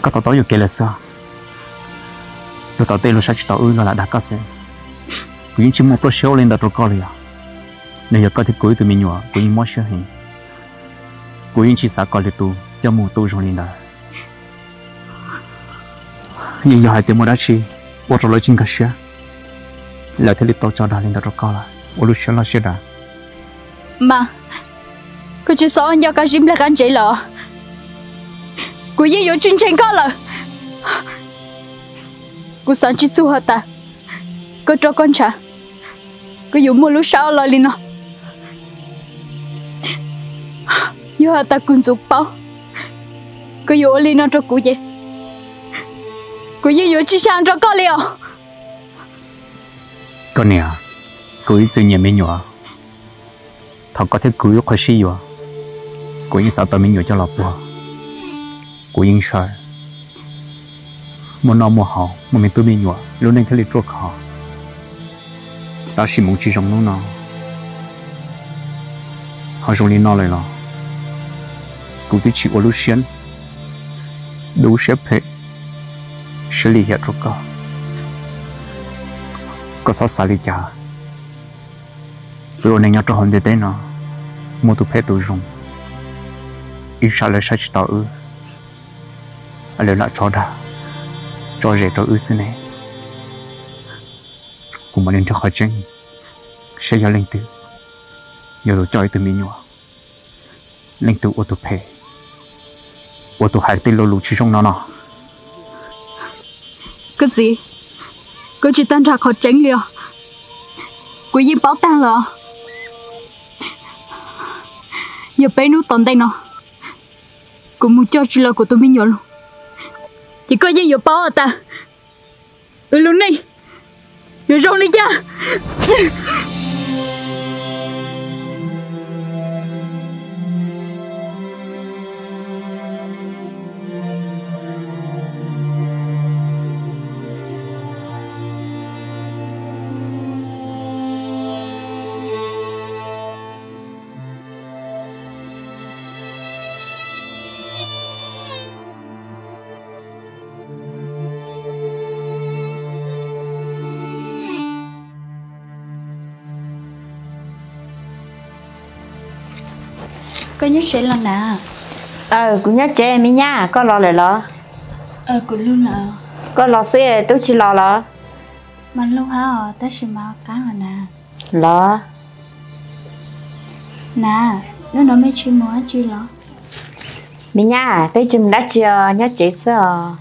koj to taub yuam kev lawm xwb. Luag tom tej luag saib tsis taus wb, luag lam dag koj xwb. Kuv yeej tsis muaj plab siab ua li ntawd rau koj li os. Nws yog koj thiab kuv ib tug me nyuam, kuv yeej mob siab heev. Kuv yeej tsis xav kom lwm tus coj mus tu zoo li ntawd. Yeej yog hais tias muaj dab tsi ua rau lawv tsis nkag siab, lawv thiaj li tau tso dag li ntawd rau koj lawm. Ua lub siab loj siab dav. Mas, koj tsis txhob nco qab zib npleg qab ntsev lawm. Kuv yeej yuav tsis ntseeg koj lawm. Kuv xav tsis txog has tas koj rov koj ntshav, koj yuav muaj lub sab loj li no. Yog has tas kuv ntxuav paub koj yuav ua li no rau kuv ces kuv yeej yuav tsis xyaw nrog koj li os. Koj niam, kuv ib txwm nyiam me nyuam. Thaum koj thiab kuv wb qhuav sib yuav, kuv yeej xav tau me nyuam coj los puag. Kuv yeej ntshaw, muaj noj muaj haus, muaj me tub me nyuam, lub neej thiaj li ruaj khov. Tab sis hmoov tsis zoo hnub no, ho zoo li no lawm los kuv twb tsis ua lub siab dub siab phem siab lim hiam rau koj. Koj txhob xav li cas. Wb ua neej nyob rau hauv ntiaj teb no, muaj tus phem tus zoo, ib sab lawv saib tsis taus wb, lawv lam tso dag tso zem rau wb xwb ne. Kuv mam li nrhiav qhov tseeb saib yog leej twg yog tus coj ib tug me nyuam, leej twg ua tus phem, ua tus hais tej lo lus tsis zoo no no. Koj txiv, koj tsis tau nrhiav qhov tseeb li os. Kuv yeej paub tag lawm. Yog peb hnub tom ntej no kuv mus coj tsis los kuv tus me nyuam los, ces koj yeej yuav paub tas wb lub neej yuav zoo li cas. Koj nyob tsev los na? Aw, kuv nyob tsev me nyab, koj los lawm los? Koj los xwb twb tsis los los? Mas lug hab os, tab sis mas qab os na. Los? Na, hnub no mej tsis mus dab tsi los? Me nyab, peb tsis mus dab tsi os, nyob tsev xwb os.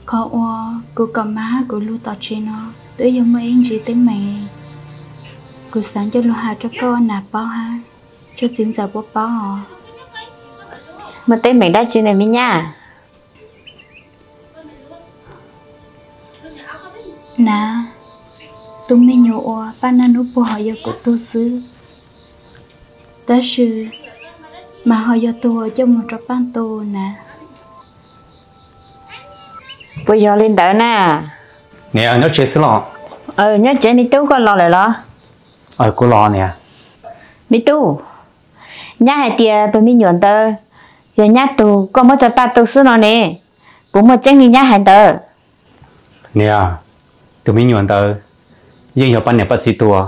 Qhov uas kuv kom mas hab kuv lug tom tsev no twb yog muaj ib ntsis teeb meem, kuv xav coj lug has rau koj ua nam paub hab tsoom txiv ntxawm puab paub os. Muaj teeb meem dab tsi ne me nyab? Na, tus me nyuam uas Paj Naj hnub puag hov yog kuv tug xwb, tab sis mas ho yog tug uas coj mus rau Paj tu na. Puas yog li ntawd na? Niam, nyob tsev xwb los? Nyob tsev. Me tub, koj los lawm los? Kuv los niam. Me tub, nyab hais tias tus me nyuam ntawd yog nyab tug koj muab tso Paj tu xwb no ne, puas muaj tseeb li nyab hais ntawd? Niam, tus me nyuam ntawd yeej yog pab niam pab txiv tuag,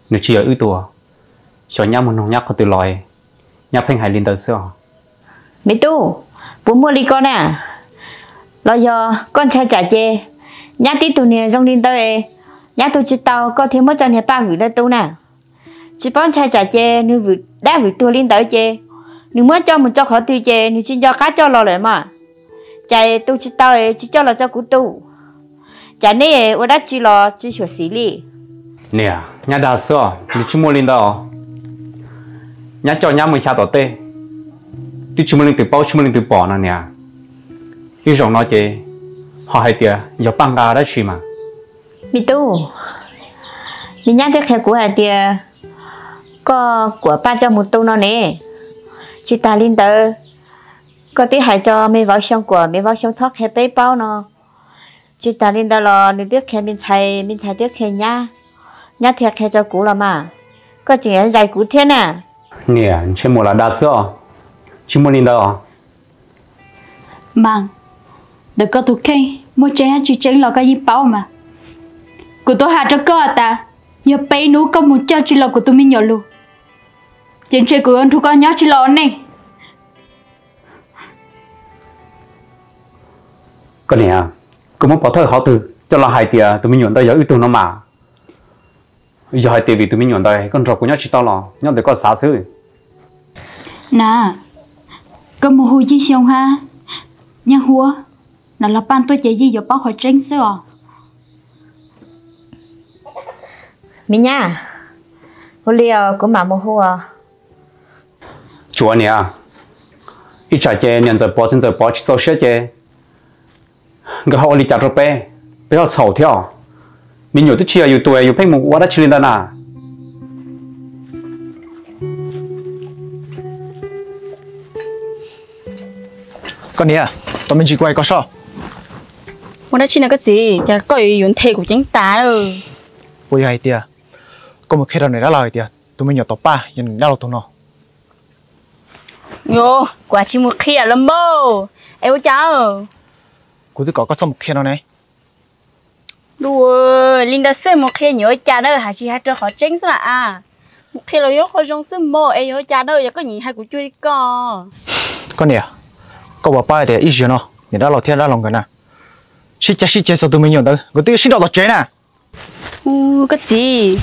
nws tsis yog wb tuag. Xyov nyab mus noog nyab qhov twg los, nyab pheej hais li ntawd xwb os. Me tub, puas muaj li ko na? Los yog koj ntshai tsam ces nyab tib tug niag zoo li ntawd, nyab tu tsis tau koj thiaj muab cov niag paj vwm ntawd tu na? Tsis paub ntshai tsam ces nws vwm dab vwm tuag li ntawd ces nws muab coj mus tso qhov twg ces nws tsis nco qab coj los lawm mas. Cas tu tsis tau tsis coj los tso kuv tu? Cas neb ua dab tsi los tsis xyuam xim li? Niam, nyab dag xwb os, nws tsis muaj li ntawd. Nyab coj nyab mus xya tom tej, twb tsis muaj leej twg paub tsis muaj leej twg pom no niam. Ib zaug no ces ho hais tias yog paj nqa dab tsi mas. Me tub, me nyab twb qhia kuv hais tias koj kuam paj coj mus tu no ne. Tsis tas li ntawd, koj twb hais tso me vauv Xyoo kuam me vauv Xyoo txhob qhia peb paub no. Tsis tas li ntawd los nws twb qhia me ntxhais, me ntxhais twb qhia nyab, nyab thiaj qhia tso kuv los mas. Koj tseem zais kuv thiab na. Niam, ntshe muam lam dag xwb os, tsis muaj li ntawd os. Mas, ntawm koj tus kheej muaj tseeb tsis tseeb los koj yeej paub mas. Kuv twb hais rau koj tas, yog peb hnub koj mus coj tsis los kuv tus me nyuam lus, ces ntshe kuv yuav nrug koj nyob tsis los ua neej. Koj niam, koj muab pov thawj qhov twg coj los hais tias tus me nyuam ntawd yog wb tug no mas? Yog hais tias vim tus me nyuam ntawd koj nrog kuv nyob tsis tau los nyob ntawm koj xav xwb. Na, koj mus hu Yeej Xyoo hab Nyab Huab na los pab tuaj ces yeej yuav paub qhov tseeb xwb os. Me nyab, hu li os kuv mam mus hu os. Tsuav niam, ib tsam ces niam ntxawm Pov txiv ntxawm Pov tsis txaus siab ces nkawd ho ua li cas rau peb, peb ho txhaum thiab os. Me nyuam twb tsis yog yus tus, yus pheej mus ua dab tsi li ntawd na? Koj niam, tos me ntsis kuv hais koj soj. Ua dab tsi no koj txiv, cas koj yuav nthe kuv ceeb tas? Puas yog hais tias koj mus qhia rau niam dab laug hais tias tus me nyuam tom paj yog niam dab laug tug no? Kuv tsis mus qhia los mas. Es ua cas? Kuv twb kom koj txhob mus qhia no ne. Li ntawd xwb mus qhia nyiam ua cas na, hais tsis hais rau qhov tseeb xwb na. Mus qhia los yog qhov zoo xwb mas, es yog ua cas na, yog koj nyiam hais kuv cuag li ko. Koj niam, koj puas paub tias ib zaug no niam dab laug thiab dab laug nkawd na sib cav sib ceg txog tus me nyuam ntawd, nkawd twb yuav sib nrauj tom tsev na. Koj txiv,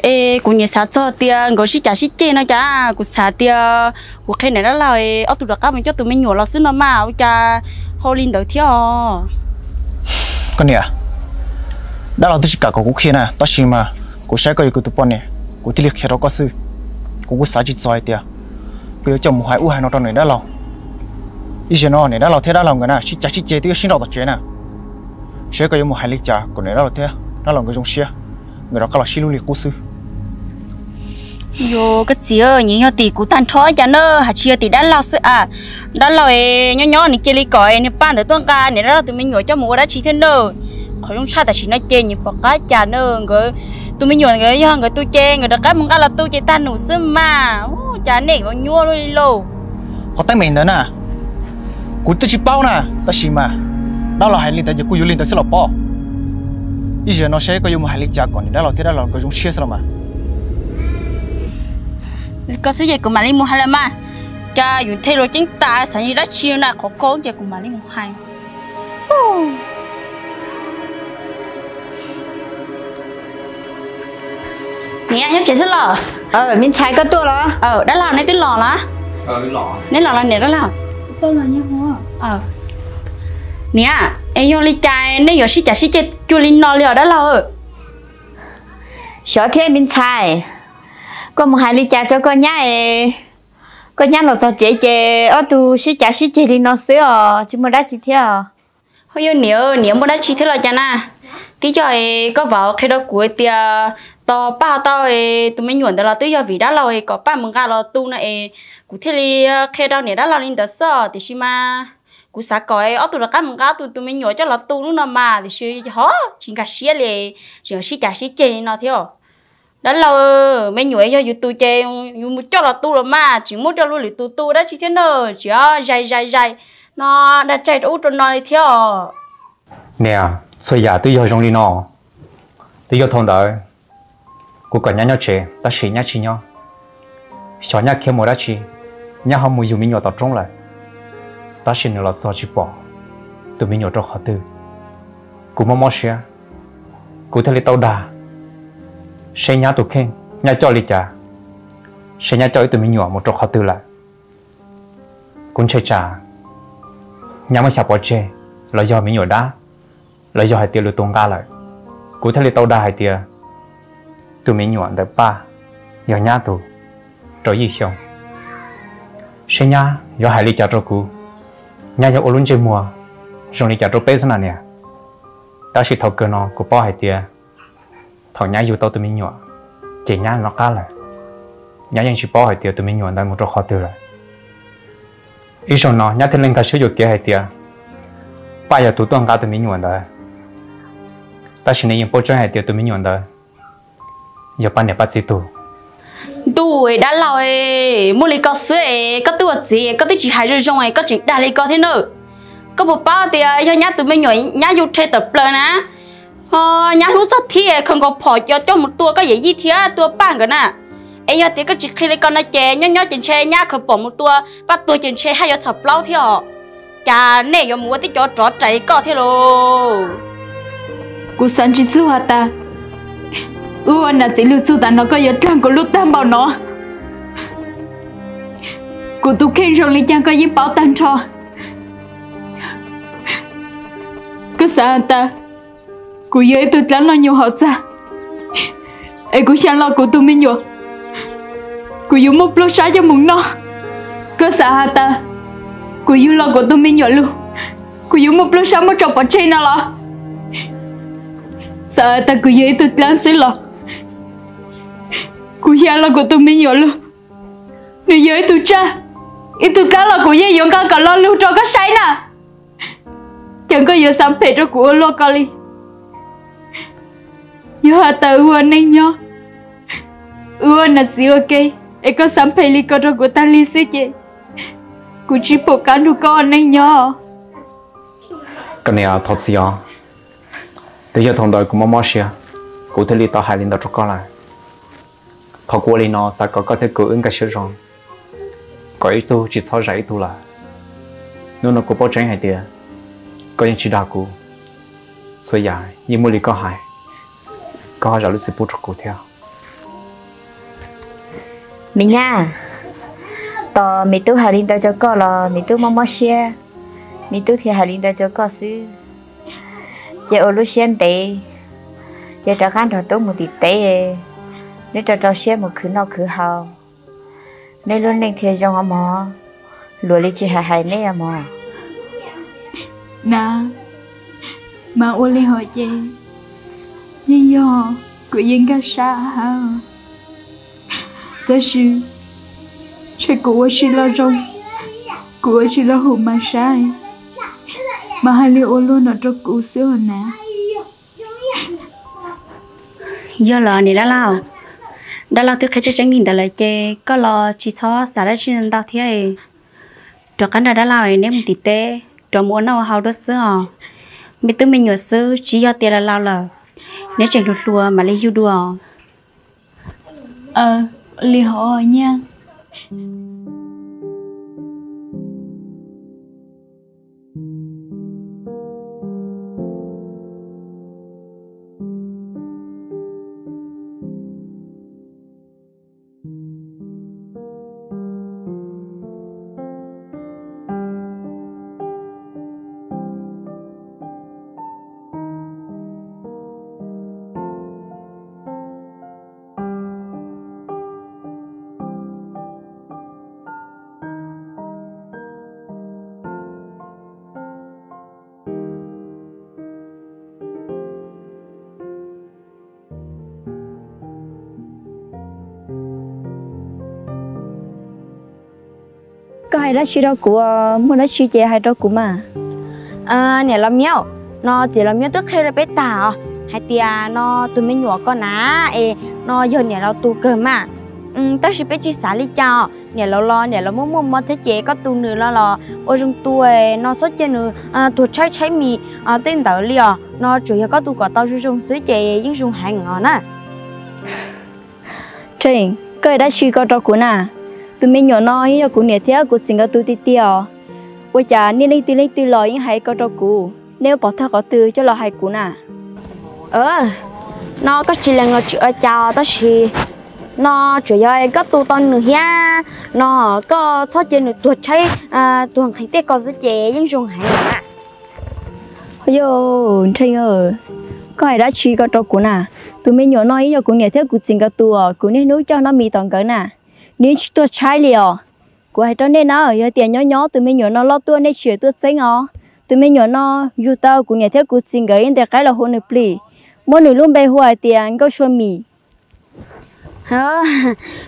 es kuv nyiam xav txog tias nkawd sib cav sib ceg no cas, kuv xav tias kuv qhia niam dab laug ob tug rov qab mus coj tus me nyuam los xwb no mas, ua cas ho li ntawd thiab os? Koj niam, dab laug twb tsis kam kom kuv qhia na, tab sis mas kuv saib koj yog kuv tus poj niam, kuv thiaj li qhia rau koj xwb. Kuv kuj xav tsis txog hais tias koj yuav coj mus hais ub hais no rau niam dab laug. Ib zaug no niam dab laug thiab dab laug nkawd na sib cav sib ceg twb yuav sib nrauj tom tsev na. Saib koj yuav mus hais li cas kom niam dab laug thiab dab laug nkawd zoo siab, nkawd rov qab los sib hlub li qub xwb. Yog koj txiv, nyias yog tim kuv tag nrho cas na, hais tsis yog tim dab laug xwb a. Dab laug nyob nyob nws cia li kom niag paj ntawd tuaj nqa niam dab laug tus me nyuam coj mus ua dab tsi thiab na. Qhov zoo tshaj tam sim no ces nyias pom qab cas na, nkawd tus me nyuam nkawd yog nkawd tus ces nkawd rov qab mus nqa los tu ces tag num xwb mas. Cas nej yuav nyuaj luaj li lauj. Qhov teeb meem ntawd na, kuv twb tsis paub na, tab sis mas dab laug hais li ntawd ces kuj yuav li ntawd xwb los pob. Ib zaug no saib koj yuav mus hais li cas kom niam dab laug thiab dab laug nkawd zoo siab xwb los mas. Koj xwb ces kuv mam li mus hais lawm mas. Cas yus nthe luag ceeb tas xav li dab tsi na, qhov koj ces kuv mam li mus hais. Niam, nyob tsev xwb los? Me ntxhais koj tuaj los? Dab laug neb twb los los? Neb los los niam dab laug? Niam, es yog li cas nej yuav sib cav sib ceg cuag li no li os dab laug? Xyov thiab me ntxhais, koj mus hais li cas rau koj nyab es koj nyab los txog tsev ces ob tug sib cav sib ceg li no xwb os, tsis muaj dab tsi thiab os. Ho yog niam, niam muaj dab tsi thiab los cas na? Twb yog es koj vauv qhia rau kuv tias tos paj ho tau tus me nyuam ntawd los twb yog vim dab laug es kom paj mus nqa los tu no es kuv thiaj li qhia rau niam dab laug li ntawd xwb, tiam sis mas kuv xav kom ob tug rov qab mus nqa ob tug tus me nyuam coj los tu lub no mas, tiam sis ho tsis nkag siab li, tseem sib cav sib ceg li no thiab. Dab laug, me nyuam yog yus tus ces yus mus coj los tu los mas, tsis muab rau luag lwm tus tu dab tsi thiab na, tsis zais zais zais no dag tsaig rau ub rau no li thiab os. Niam, txhua yam twb yog zoo li no, Twb yog thaum ntawd kuv kom nyab nyob tsev tab sis nyab tsis nyob. Xyov nyab khiav mus dab tsi, nyab ho mus yug me nyuam tom roob lawm, tab sis nws los txog tsis pom tus me nyuam rau qhov twg. Kuv mob mob siab, kuv thiaj li tau dag seb nyab tus kheej nyab coj li cas, seb nyab coj ib tug me nyuam mus rau qhov twg lawm. Kuv ntshai tsam nyab muab xya pov tseg, los yog me nyuam dab, los yog hais tias lwm tus nqa lawm. Kuv thiaj li tau dag hais tias tus me nyuam ntawm Paj yog nyab tus, rau yim xyoo. Seb nyab yuav hais li cas rau kuv, nyab yuav ua lub ntsej muag zoo li cas rau peb xwb na niam. Tab sis thaum kawg no kuv paub hais tias thaum nyab yug tau tus me nyuam, ces nyab nyob qab lawm. Nyab yeej tsis paub hais tias tus me nyuam ntawd mus rau qhov twg lawm. Ib zaug no nyab thiaj li nkag siab yuam kev hais tias Paj yog tus tuaj nqa tus me nyuam ntawd. Tab sis nws yeej paub tseeb hais tias tus me nyuam ntawd yog Paj niam Paj txiv tug. Ntuj, dab laug, muaj li ko xwb es koj twb ua txiv koj twb tsis hais zoo zoo es koj tseem dag li ko thiab na. Koj puas paub tias yog nyab tus me nyuam nyab yug rhe tawm plaws na, nyab hlub txog thib khaws nkaus phom coj mus tua koj yawm yij thiab tua Paj nkawd na. Es yog tias koj tsis qhia li ko no ces nyob nyob ces ntshe nyab khaws phom mus tua Paj tuag ces ntshe haj yuav txhom plaub thiab os. Cas nej yuav mus ua tib cov rov rais li koj thiab lauj? Kuv xav tsis txog has tas wb ua niam txiv lug txug tas no koj yuav dlaag kuv lub tag npaum no. Kuv tus kheej zoo li cas koj yeej paub tag nrho. Koj xav has tas kuv yog ib tug dlaab noj nyuag hauv txag es kuv xyaa los kuv tus me nyuam, kuv yuav muaj pluag sab coj mus noj. Koj xav has tas kuv yug los kuv tus me nyuam lug, kuv yuav muaj pluag sab muab tso pov tseg no los? Xav has tas kuv yog ib tug dlaab xwb los kuv xyaa los kuv tus me nyuam lug, nws yog ib tug tsaj, ib tug dlaab los kuv yeej yuav nqa kom lo lug rau koj saib na. Cas koj yuav xav phem rau kuv ua luaj ko li? Yog has tas wb ua neej nyob, wb ua niam txiv ua ke, es koj xav phem li ko rau kuv tag li xwb ces kuv tsis pum qab nrug koj ua neej nyob. Koj niam, thov txim os. Twb yog thaum ntawd kuv mob mob siab, kuv thiaj li tau hais li ntawd rau koj lawm. Thov kuv ua li no xav kom koj thiab kuv wb nkag siab zoo, kom ib tug tsis txhob zais ib tug lawm. Hnub no kuv paub tseeb hais tias koj yeej tsis dag kuv, txhua yam yeej muaj li koj hais, koj ho zam lub txim pub rau kuv thiab. Me nyab, tos me tub hais li ntawd rau koj los me tub mob mob siab, me tub thiaj hais li ntawd rau koj xwb. Ces ua lub siab ntev, ces rov qab nrog tub mus tim teb, neb rau rau siab mus khwv noj khwv haus, neb lub neej thiaj zoo os mog. Luag li tsis hais hais neb os mog. Nab, mas ua li hos ces yeej yog kuv yeej nkag siab hab, tab sis tsam kuv ua tsis los zoo, kuv ua tsis los hum mas saib, mas hais li ua luag no rau kuv xwb os nab. Yog los niam dab laug, dab laug twb qhia tseeb tseeb li ntawd lawm ces koj los tsis txhob xav dab tsi ntau thiab. Rov qab nrog dab laug neb mus tim teb, rov mus ua noj ua haus dua xwb os. Me tub me nyuam xwb tsis yog tias laus laus lawm, neb tseem hluas hluas mam li yug dua. Li hov nyab. Koj hais dab tsi rau kuv, muaj dab tsi ces hais rau kuv mas. Niam laus Miab, no txiv laus Miab twb qhia rau peb tag os, hais tias no tus me nyuam ko na, es no yog niam laus tus kawg mas. Tab sis peb tsis xav li cas os, niam laus los niam laus muaj muaj mob thiab ces koj tu nws los los ua zoo tu, no txhob cia nws tuag tshaib tshaib mis tej ntawd li os. No tsuas yog koj tu kom tau zoo zoo xwb ces yeej zoo heev os na. Tseeb, koj hais dab tsi ko rau kuv na? Tus me nyuam no yeej yog kuv niam thiab kuv txiv nkawd tus tiag tiag os. Ua cas nej leej twg leej twg los yeej hais ko rau kuv, nej yuav pom txog qhov twg coj los hais kuv na? No koj tsis lees los tsis ua cas, tab sis no tsuas yog koj tu tau nws thiab, no koj txhob cia nws tuag tshaib tuag nqhis tej ko xwb ces yeej zoo heev na. Yog, Nrheej, koj hais dab tsi ko rau kuv na? Tus me nyuam no yeej yog kuv niam thiab kuv txiv nkawd tus, kuv niaj hnub coj noj mis tom nkawd na, nws yeej tsis tuag tshaib li os. Kuv hais rau nej na, yog tias nyob nyob tus me nyuam no loj tuaj nej tsis tuaj txeeb os. Tus me nyuam no yug tau kuv niam thiab kuv txiv nkawd ib ntes qaib los hu nws plig, muab nws lub npe hu hais tias Nkauj Sua Mis.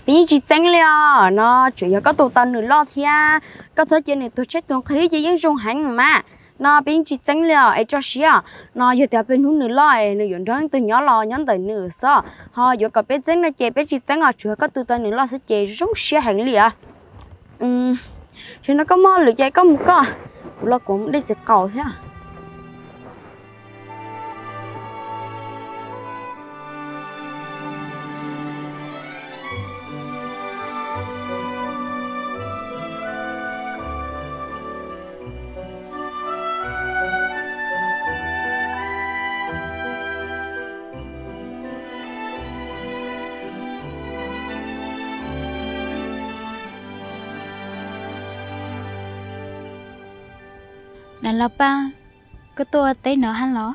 Peb yeej tsis txeeb li os, no tsuas yog koj tu tau nws loj thiab, koj txhob cia nws tuag tshaib tuag nqhis ces yeej zoo heev mas. No peb yeej tsis txeeb li os, es tso siab. No yog tias peb hnub nws loj es nws yuav nrog leej twg nyob los nyob ntawm nws xwb, ho yuav kom peb txeeb no ces peb tsis txeeb os, tsuas yog koj tu tau nws loj xwb ces zoo siab heev li os. Tam no koj muaj lus ces koj mus koj, kuv los kuv mus de txiv qaub thiab. Niam laus Paj, koj tuaj ua teb no hab los?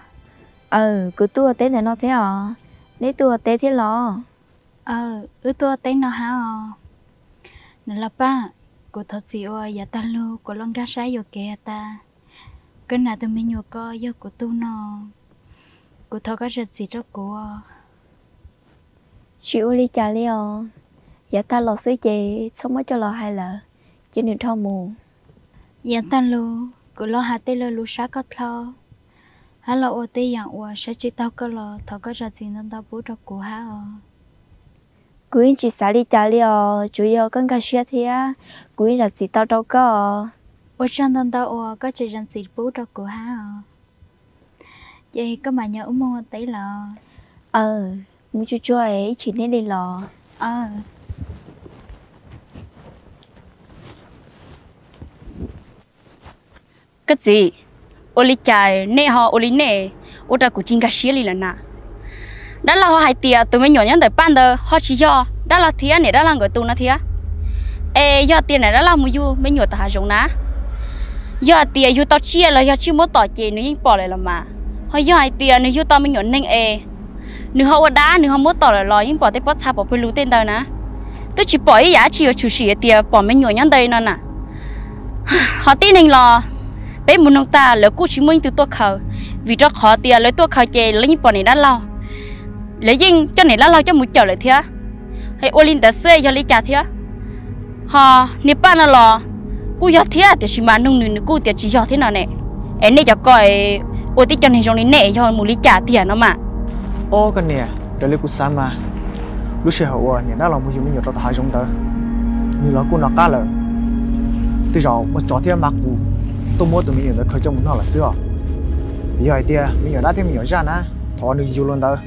Aws, kuv tuaj ua teb ntawm no thiab os. Neb tuaj ua teb thiab los? Aws, wb tuaj ua teb no hab os. Niam laus Paj, kuv thov txim uas yav tag lug kuv los nkag siab yuam kev has tas koj nam tus me nyuam ko yog kuv tug no, kuv thov koj zam txim rau kuv. Tsis ua li cas li os, yav tag los xwb ces txhob muab coj los hais lawm, cia nws dhau mus. Yav tag lug kuv los has tej lo lus sab koj dlhau, hab los ua tej yaam uas saib tsis taug koj los thov koj zam txim ntau ntau pub rau kuv hab os. Kuv yeej tsis xav li cas li os, tsuas yog koj nkag siab thiab, kuv yeej zam txim tau rau koj. Ua tsaug ntau ntau uas koj tseem zam txim pub rau kuv hab os. Ces koj mam nyob wb moog ua teb los? Aws, mus tsuag tsuag es ib chim neb li los. Koj txiv, ua li cas nej ho ua li nej, ua rau kuv tsis nkag siab li lawm na. Dab laug ho hais tias tus me nyuam nyob ntawm Paj ntawd ho tsis yog dab laug thiab niam dab laug nkawd tus no thiab. Es yog tias niam dab laug mus yug me nyuam tom hav zoov na, yog hais tias yug tau tsiaj los yog tsiaj muab tom ces nws yeej pom lawm los mas. Ho yog hais tias nws yug tau me nyuam neeg es nws ho ua dab nws ho muab tom lawm los yeej pom tej pob txha pov pawg lug tej ntawd na. Twb tsis pom ib yam dab tsi yuav tshwm sim hais tias pom me nyuam nyob ntawd no na. Ho tib neeg los peb mus noog tag lawv kuj tsis muaj ib tug tuaj khaws, vim rau qhov tias lawv tuaj khaws ces lawv yeej pom niam dab laug, lawv yeej coj niam dab laug coj mus cawm lawm thiab. Es ua li ntawd xwb yog li cas thiab? Ho niag Paj no los kuj yog thiab tiam sis mas noog nws nws kuj tias tsis yog thiab no ne. Es nej cov ko ua tib co neeg zoo li nej yog mus li cas tiag no mas? Ob, koj niam, raws li kuv xav mas lub sij hawm uas niam dab laug mus yug me nyuam rau tom hav zoov ntawd, nws los kuj nov qab lawm. Tej zaum muaj tsov thiab mab qus tuaj muab tus me nyuam ntawd khaws coj mus noj lawm xwb os. Yog hais tias me nyuam dab thiab me nyuam zaj na, thaum nws yug los ntawd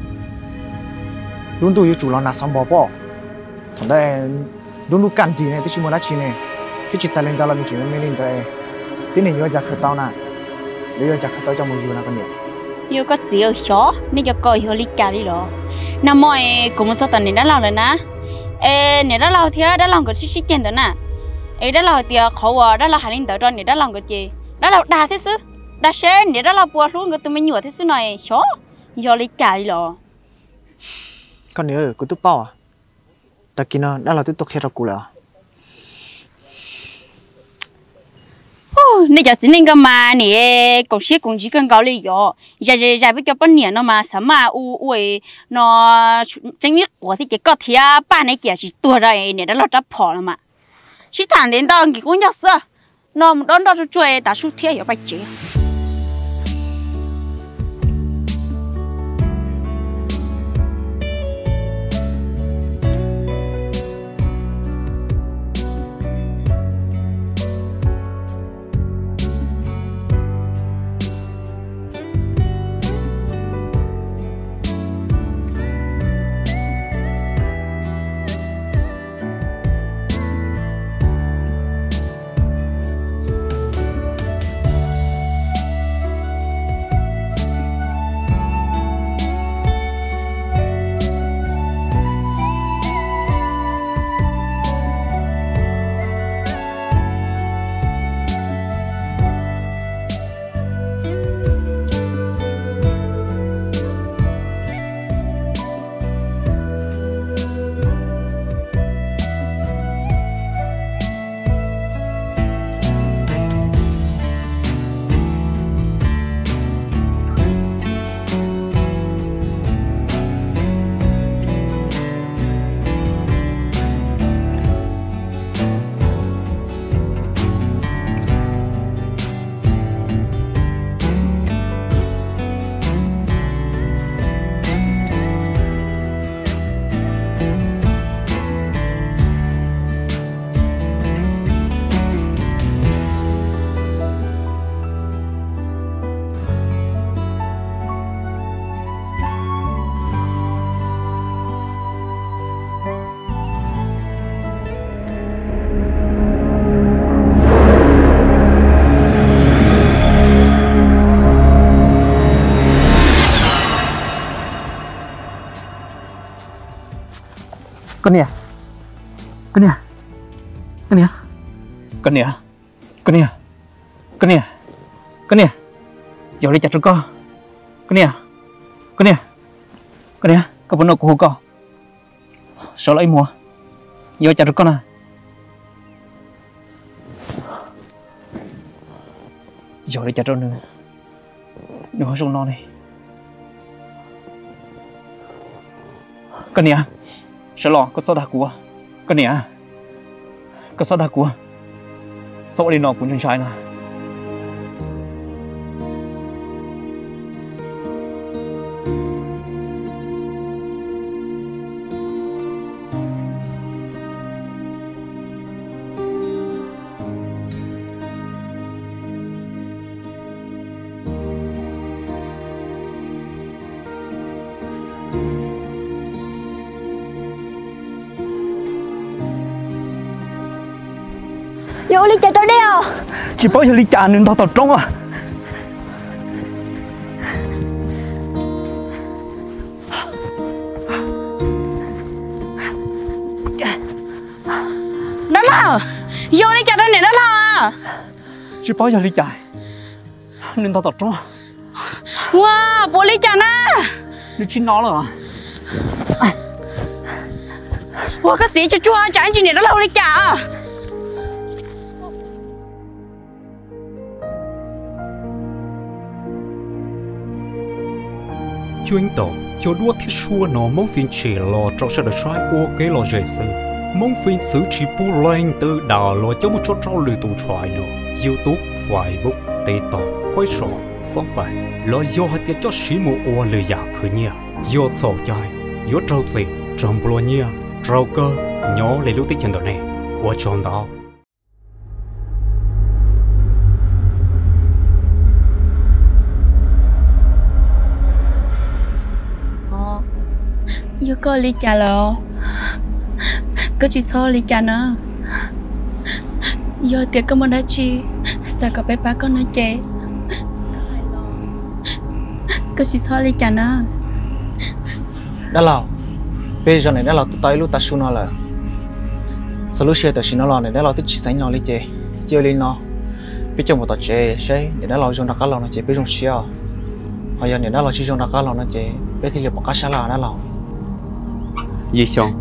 lub ntuj yuav tsum los nag xov npog pob. Thaum ntawd nruab hnub kaj nrig ne twb tsis muaj dab tsi ne, thiab tsis tas li ntawd los nws tseem me me li ntawd, tib neeg yuav cas khaws tau na? Lawv yuav cas khaws tau coj mus yug no koj niam? Yog koj txiv, xyov nej cov ko yog li cas li los. Nag hmo es kuv mus txog tom niam dab laug lawm na, es niam dab laug thiab dab laug nkawd sib sib ceg ntawd na. Es dab laug hais tias qhov uas dab laug hais li ntawd rau niam dab laug nkawd ces dab laug dag thiab xwb, dag seb niam dab laug puas hlub nkawd tus me nyuam thiab xwb no es xyov yog li cas li los. Koj niam, kuv twb paub, tag kis no dab laug twb tuaj qhia rau kuv lawm. Nej cov txiv neej ko mas nim koom siab koom ntsws kawg nkaus li yom, zais zais zais peb cov poj niam no mas xav maj ua ua no tseeb ib quav thiab ces koj thiab Paj ne kiag tsis tuag rau niam dab laug rab phom los mas. Sib tham ntev ntau nkis qub ncauj xwb, no mus dob nroj tsuag tsuag tas su thiab yuav pais tsev. Koj niam, koj niam, koj niam, koj niam, koj niam, koj niam, koj niam, yog li cas rau koj? Koj niam, koj niam, koj niam, koj puas nrog kuv hu koj? Sawv los ib muag, yog cas rau koj na? Yog li cas rau nws, nws ho zoo no ne? Koj niam, sawv los, koj txhob dag kuv. Koj niam, koj txhob dag kuv, txhob ua li no kuv ntshai ntshai na. Yog ua li cas rau dej os? Tsis paub yog li cas nws ntog tom roob. Dab laug, yog li cas rau niam dab laug? Tsis paub yog li cas, nws ntog tom roob. Ua, puas li cas na? Nws tsis no lawm. Ua, koj txiv, tsuag tsuag tsam ntsis niam dab laug ua li cas. Cuab yeej tau cov duab thiab suab no Hmoob Fij tsim los rau sawv daws saib ua kev lom zem xwb. Hmoob Fij txwv tsis pub leej twg dam los coj mus tso rau lwm tus tshua no, YouTube, Facebook, TikTok, Qhuaib Som, Foob Pais, los yog hais tias coj siv mus ua lwm yam khwv nyiaj, yog txhaum cai yuav raug txim, raug nplua nyiaj, raug kawg nyob li lub teb chaws ntawm nej. Ua tsaug ntau. Yog koj li cas lawm, koj tsis txhob li cas na. Yog tias koj muaj dab tsi xav kom peb pab koj no ces koj tsis txhob li cas na. Dab laug, peb zoo niam dab laug twb tau ib lub tav su no lawm. Txog lub sij hawm tam sim no los niam dab laug twb tsis xeev los li ces, cia li no, peb coj mus tom tsev seb niam dab laug zoo rov qab los no ces peb zoo siab. Ho yog niam dab laug tsis zoo rov qab los no ces peb thiaj li pom qab sab laj dab laug. Yij Xyooj,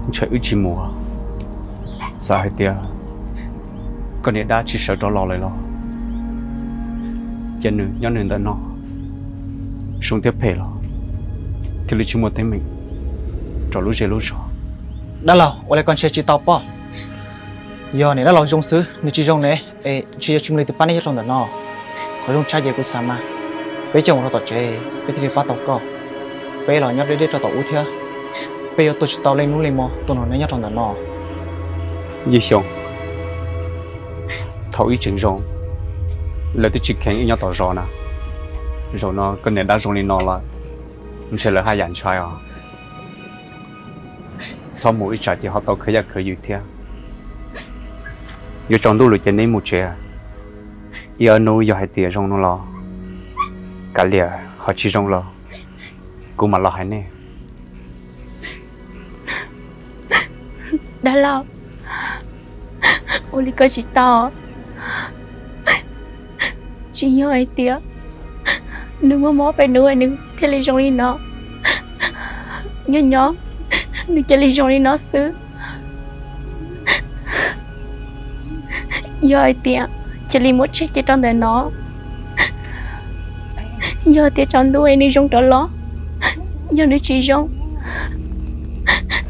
ntshe wb tsis mus. Txawm hais tias koj niam dab tsis sawv rov los lawm los, ces nws nyob nws ntawm no, zoo thiab phem los thiaj li tsis muaj teeb meem rau lub zej lub zog. Dab laug, ua li koj ntshe tsis tau pom. Yog niam dab laug zoo xwb, nws tsis zoo ne, es ntshe yuav tsis muaj leej twg pab neb nyob rau ntawm no. Qhov zoo tshaj ces kuv xav mas peb coj mus rau tom tsev peb thiaj li pab tau koj. Peb los nyob deb deb rau tom ub thiab, peb yuav tuaj tsis tau leej hnub leej hmo tuaj nrog neb nyob rau ntawm no. Yij Xyooj, thaum ib tseem zoo, lawv twb tsis kheev wb nyob tom zos na. Zaum no koj niam dab zoo li no lawm, ntshe lawv haj yam ntshai os. Txhob mus ib tsam ces ho tau khwv yaj khwv yws thiab. Yuav tsaus ntuj lawm ces neb mus tsev. Ib ob hnub yog hais tias zoo no los, kav liam, ho tsis zoo los kuv mam los hais nej. Dab laug, ua li koj tsis tau. Tsis yog hais tias nws muaj mob peb hnub nws thiaj li zoo li no. Nyob nyob nws cia li zoo li no xwb. Yog hais tias cia li muab tseg kiag rau ntawm no, yog tias tsaus ntuj es nws zoo rov los, yog nws tsis zoo,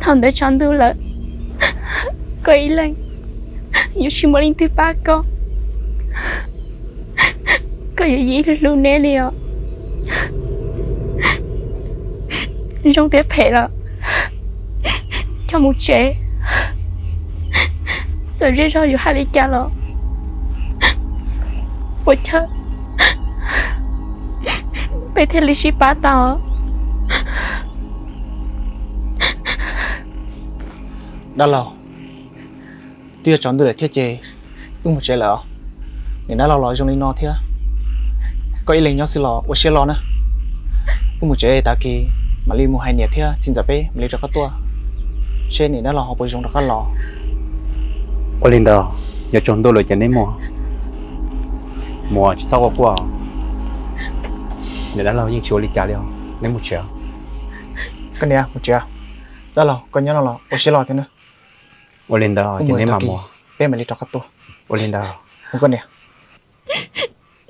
thaum ntawd tsaus ntuj lawm, koj ib leeg yuav tsis muaj leej twg pab koj. Koj yuav yim hlub neb li os. Zoo thiab phem los coj mus tsev, txawm zej zog yuav hais li cas los puas chawj peb thiaj li sib pab tau. Dab laug, twb yuav tsaus ntuj lawm thiab ces wb mus tsev lawm os. Niam dab laug los zoo li no thiab, koj ib leeg nyob xwb los ua siab loj na. Wb mus tsev, tag kis mam li mus hais niam thiab txiv ntxawm peb mam li rov qab tuaj. seb niam dab laug ho puas zoo rov qab los. Ua li ntawd, yuav tsaus ntuj lawm ces neb mus. Muam, tsis txhob quaj quaj. Niam dab laug yeej tsis ua li cas li os, neb mus tsev. Koj niam, mus tsev. Dab laug, koj nyob no los ua siab loj thiab na. Ua li ntawd ces neb mam mus, peb mam li rov qab tuaj. Ua li ntawd. Mus koj niam.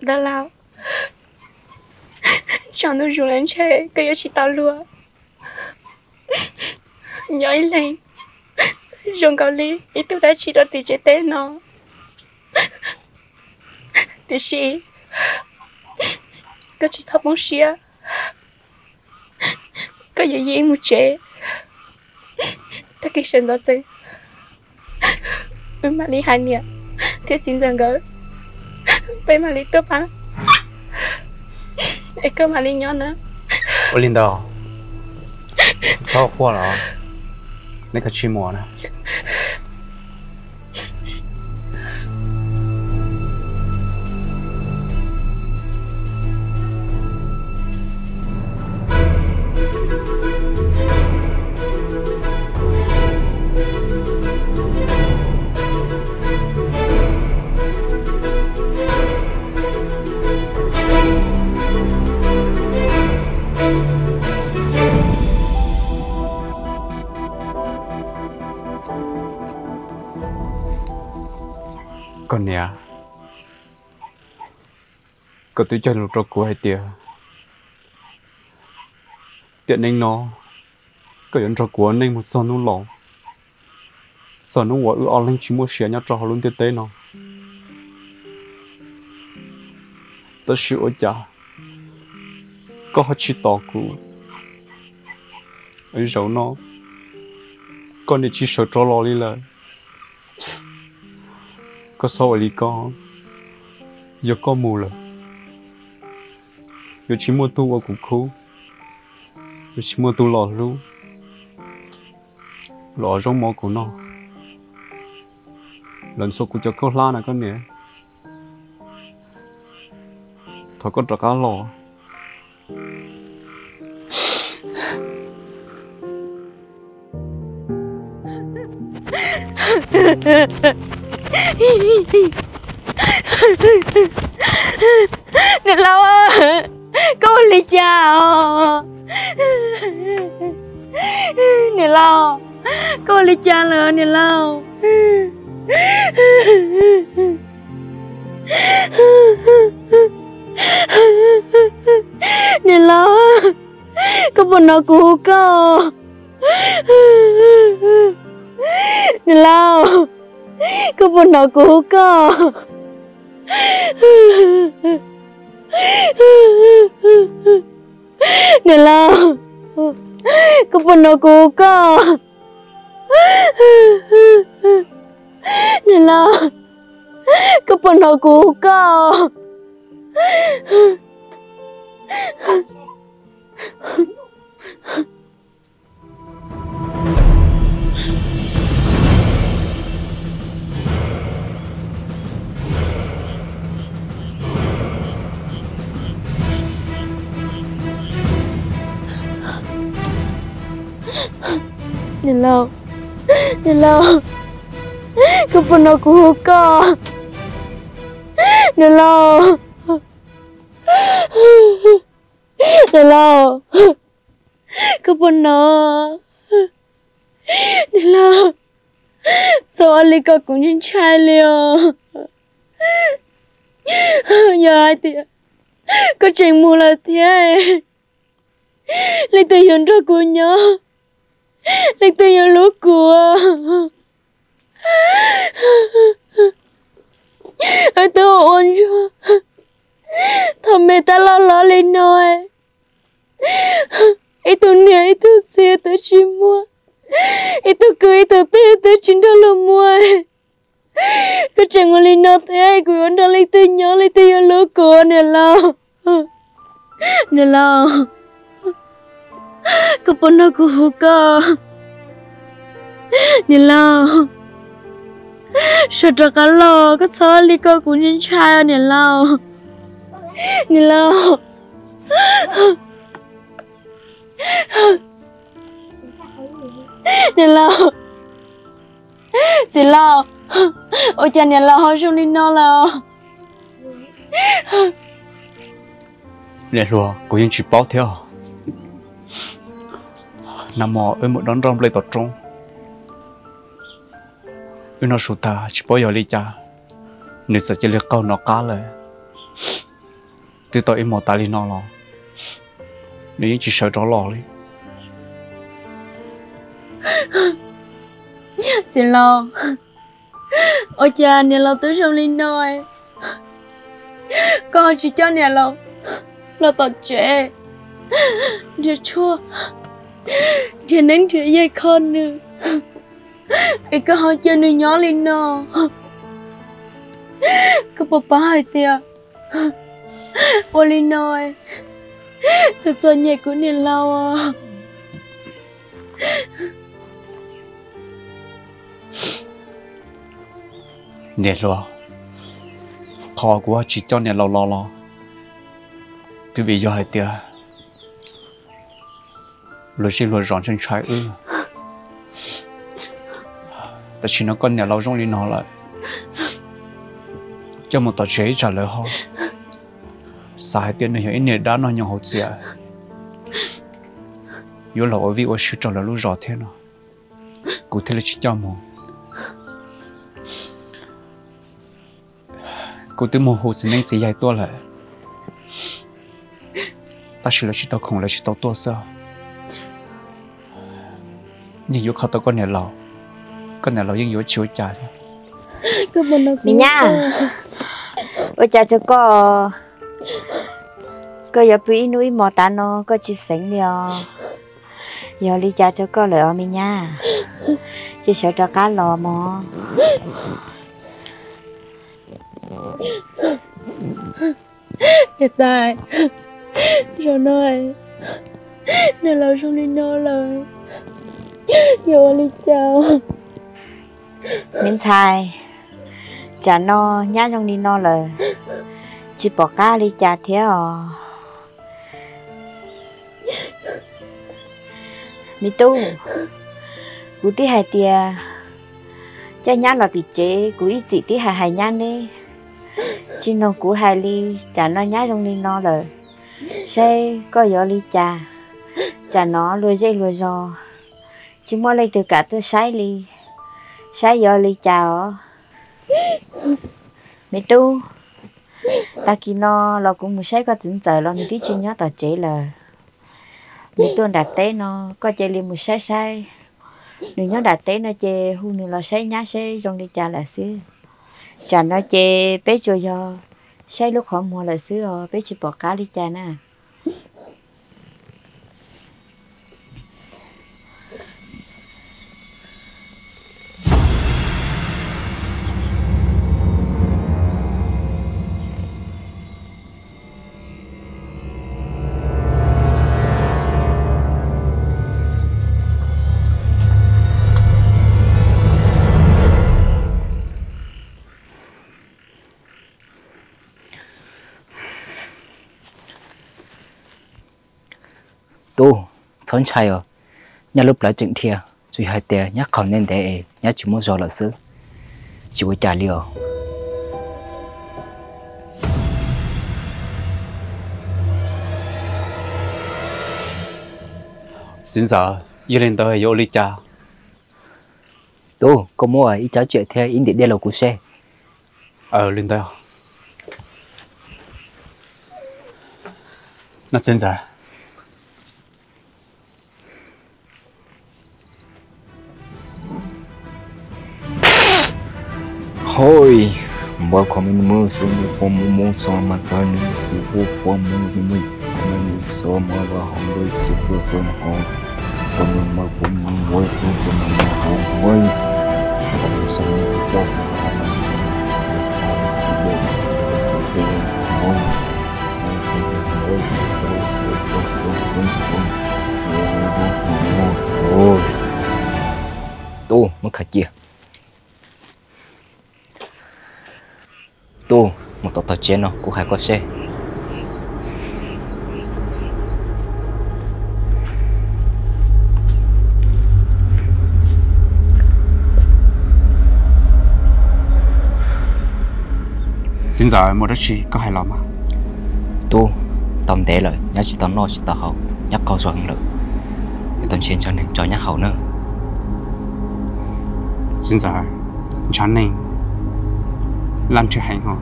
Dab laug, tsaus ntuj zus lawm ntshe koj yuav tsis tau luag. Nyob ib leeg zoo nkaus li ib tug dab tsi rau tim tsev teb no. Tiam sis koj tsis txhob poob siab, koj yuav yeej mus tsev. Tag kis sawv ntxov txees, wb mam li hais niam thiab txiv ntxawm nkawd, peb mam li tuaj pab, es koj mam li nyob na. Ua li ntawd, txhob quaj los, neb kav tsij mus na. Koj niam, koj twb cog lus rau kuv hais tias, tiam neej no koj yuav nrog kuv ua neej mus txog hnub laus, txog hnub uas wb ob leeg tsis muaj sia nyob rau hauv lub ntiaj teb no. Tab sis ua cas koj ho tsis tos kuv? Zaum no koj niam tsis sawv rov los li lawm. Koj txhob ua li ko, yog koj mus lawm, yuav tsis muaj tug ua kuv khub, yuav tsis muaj tug los hlub, los ua zaub mov kuv noj, los ntxhua kuv cov khaub hlab na koj niam. Thov koj rov qab los. Niam laus, koj ua li cas os? Niam laus, koj ua li cas lawm niam laus? Niam laus, koj puas hnov kuv hu koj? Niam laus, koj puas hnov kuv hu koj? Niam laus, koj puas hnov kuv hu koj? Niam laus, koj puas hnov kuv hu koj? Niam laus, niam laus, koj puas hnov kuv hu koj? Niam laus, niam laus, koj puas hnov? Niam laus, txhob ua li ko kuv ntshai ntshai li os. Yog hais tias koj tseem mus lawm thiab, leej twg yuav nrog kuv nyob? Leej twg yuav hlub kuv? Wb twb ua ntsuag thaum me tab loj los li no, ib tug niam ib tug txiv twb tsis muaj, ib tug kwv ib tug tij twb tsis nrog luag muaj. Koj tseem ua li no thiab, kuv yuav nrog leej twg nyob, leej twg yuav hlub kuv niam laus? Niam laus, koj puas hnov kuv hu koj? Niam laus, sawv rov qab los, koj txhob li ko kuv ntshai ntshai niam laus. Niam laus, Niam laus, txiv laus, ua cas niam laus ho zoo li no lawm? Niam hluas, kuv yeej tsis paub thiab. Nag hmo wb mus dob nroj nplej tom roob, wb noj su tag tsis paub yog li cas, nws txawm cia li qaug nov qab lawm. Twb tau ib hmos tas li no los nws yeej tsis sawv rov los li. Txiv laus, ua cas niam laus twb zoo li no, koj ho tsis coj niam laus los tom tsev nrhiav tshuaj, nrhiav neeb nrhiav yaig kho nws, es koj ho cia nws nyob li no? Koj puas paub hais tias ua li no txom txom nyem kuv niam laus? Niam hluas, qhov kuv tsis coj niam laus los los twb vim yog hais tias luag zej luag zos ntshai ntshai wb. Tam sim no koj niam laus zoo li no lawm, coj mus tom tsev ib tsam lawv ho xav hais tias nws yog ib niag dab noj nyoos haus txias, yuav los ua vij ua sw rau lawv lub zos thiab no, kuv thiaj li tsis coj mus. Kuv twb mus hu txiv neeb txiv yaig tuaj lawm, tab sis lawv tsis tau khoom, lawv tsis tau tuaj xwb. Yeej yuav kho tau koj niam laus, koj niam laus yeej yuav tsis ua cas li. Me nyab, ua cas rau koj, koj yuav pw ib hnub ib hmos tav no koj tsis xeev li os? Yog li cas rau koj lawm os me nyab? Cia sawv rov qab los mog. Niam tais, zaum no niam laus zoo li no lawm, yuav ua li cas? Me ntxhais, tsam no nyab zoo li no lawm, tsis pom qab li cas thiab os. Me tub, kuv twb hais tias coj nyab los tim tsev, kuv ib txwm twb hais hais nyab neb, tsis mloog kuv hais li. Tsam no nyab zoo li no lawm, saib koj yuav li cas. Tsam no luag zej luag zos tsis muaj leej twg kam tuaj saib li, saib yuav li cas os. Me tub, tag kis no los kuv mus saib koj txiv ntxawm los nws twb tsis nyob tom tsev lawm. Nws tuaj nram teb no, koj cia li mus saib saib. Nws nyob nram teb no ces hu nws los saib nyab saib zoo li cas lawm xwb. Tsam no ces peb tsuas yog saib lub qhov muag lawm xwb os, peb tsis pom qab li cas na. Tub, txhob ntshai os, nyab lub plawv tseem dhia, tsuas yog hais tias nyab qhaus ntev ntev es nyab tsis muaj zog lawm xwb, tsis ua cas li os. Txiv ntxawm, yog li ntawd yuav ua li cas? Tub, koj muab ib tsab tsiam thiab ib ntim dej los kuv seb. Li ntawd, txiv ntxawm. Hoi, npawg kho me nus mloog xwb nws pom mus mus txog mas tag nws xwb hu fo mus mus mus txog mas vaj hauv npawg tsis pub pub hauv, pom nws mas pub mus mus txog pom nws mas hauv mus, pom nws xyov nws hu fo hauv mas txog nws hu fo hauv. Tub, muab khaws cia. Tub, mus tom tog tsev no kuv hais koj seb. Txiv ntxawm, muaj dab tsi koj hais los mas. Tub, tau ntev lawm nyab tsis tau noj tsis tau haus, nyab qaug zog heev lawm. Yuav tau nrhiav ntshav neeg tso nyab haus na. Txiv ntxawm, ntshav neeg laj nrhiav heev os.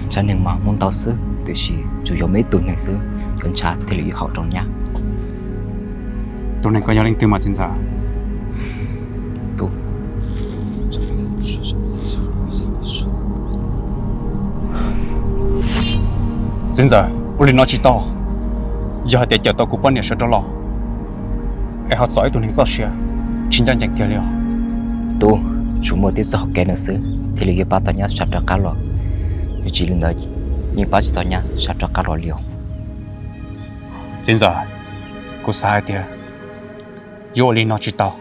Ntshav neeg mas muaj ntau xwb, tiam sis tsuas yog muaj ib tug neeg xwb yuav ntshav thiaj li yuav haum rau nyab. Tus neeg ko yog leej twg mas txiv ntxawm? Tub, txiv ntxawm, ua li no tsis tau. Yog hais tias cawm tau kuv poj niam sawv rov los es ho txov ib tug neeg txoj sia tsis ncaj ncees kiag li os. Tub, tsuas muaj tib txoj hau kev no xwb thiaj li yuav pab tau nyab sawv rov qab los, yog tsis li ntawd yeej pab tsis tau nyab sawv rov qab los li os. Txiv ntxawm, kuv xav hais tias yuav ua li no tsis tau,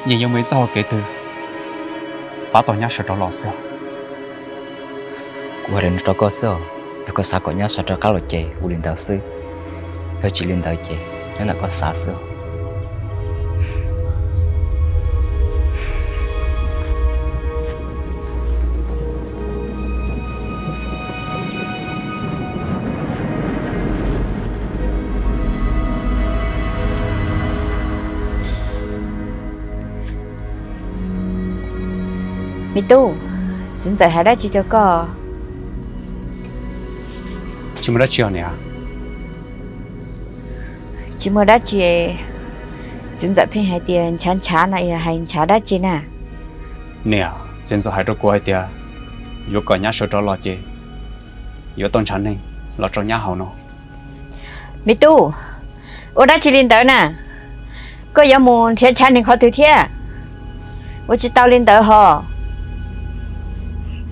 yeej yuav muaj ib txoj hau kev twg pab tau nyab sawv rov los xwb. Kuv hais li no rau koj xwb os, yog koj xav kom nyab sawv rov qab los ces ua li ntawd xwb, yog tsis li ntawd ces nyob ntawm koj xav xwb. Me tub, txiv ntxawm hais dab tsi rau koj? Tsis muaj dab tsi os niam. Tsis muaj dab tsi. Txiv ntxawm pheej hais tias ntshav ntshav no yog hais ntshav dab tsi na? Niam, txiv ntxawm hais rau kuv hais tias yuav kom nyab sawv rov los ces yuav tau ntshav neeg los rau nyab haus no. Me tub, ua dab tsi li ntawd na? Koj yuav mus nrhiav ntshav neeg qhov twg thiab? Ua tsis tau li ntawd hos.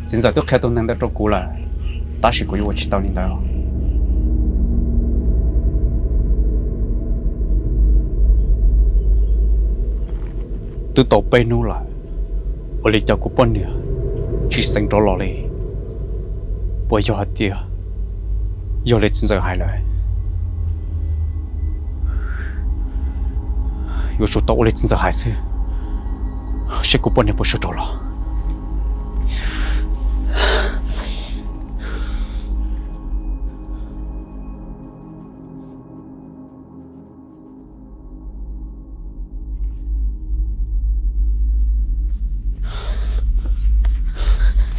Txiv ntxawm twb qhia tus neeg ntawd rau kuv lawm, tab sis kuv yuav ua tsis tau li ntawd. Twb tau peb hnub lawm, ua li cas kuv poj niam tsis xeev rov los li? Puas yog hais tias yog li txiv ntxawm hais lawm? Yuav tsum tau ua li txiv ntxawm hais xwb, seb kuv poj niam puas sawv rov los.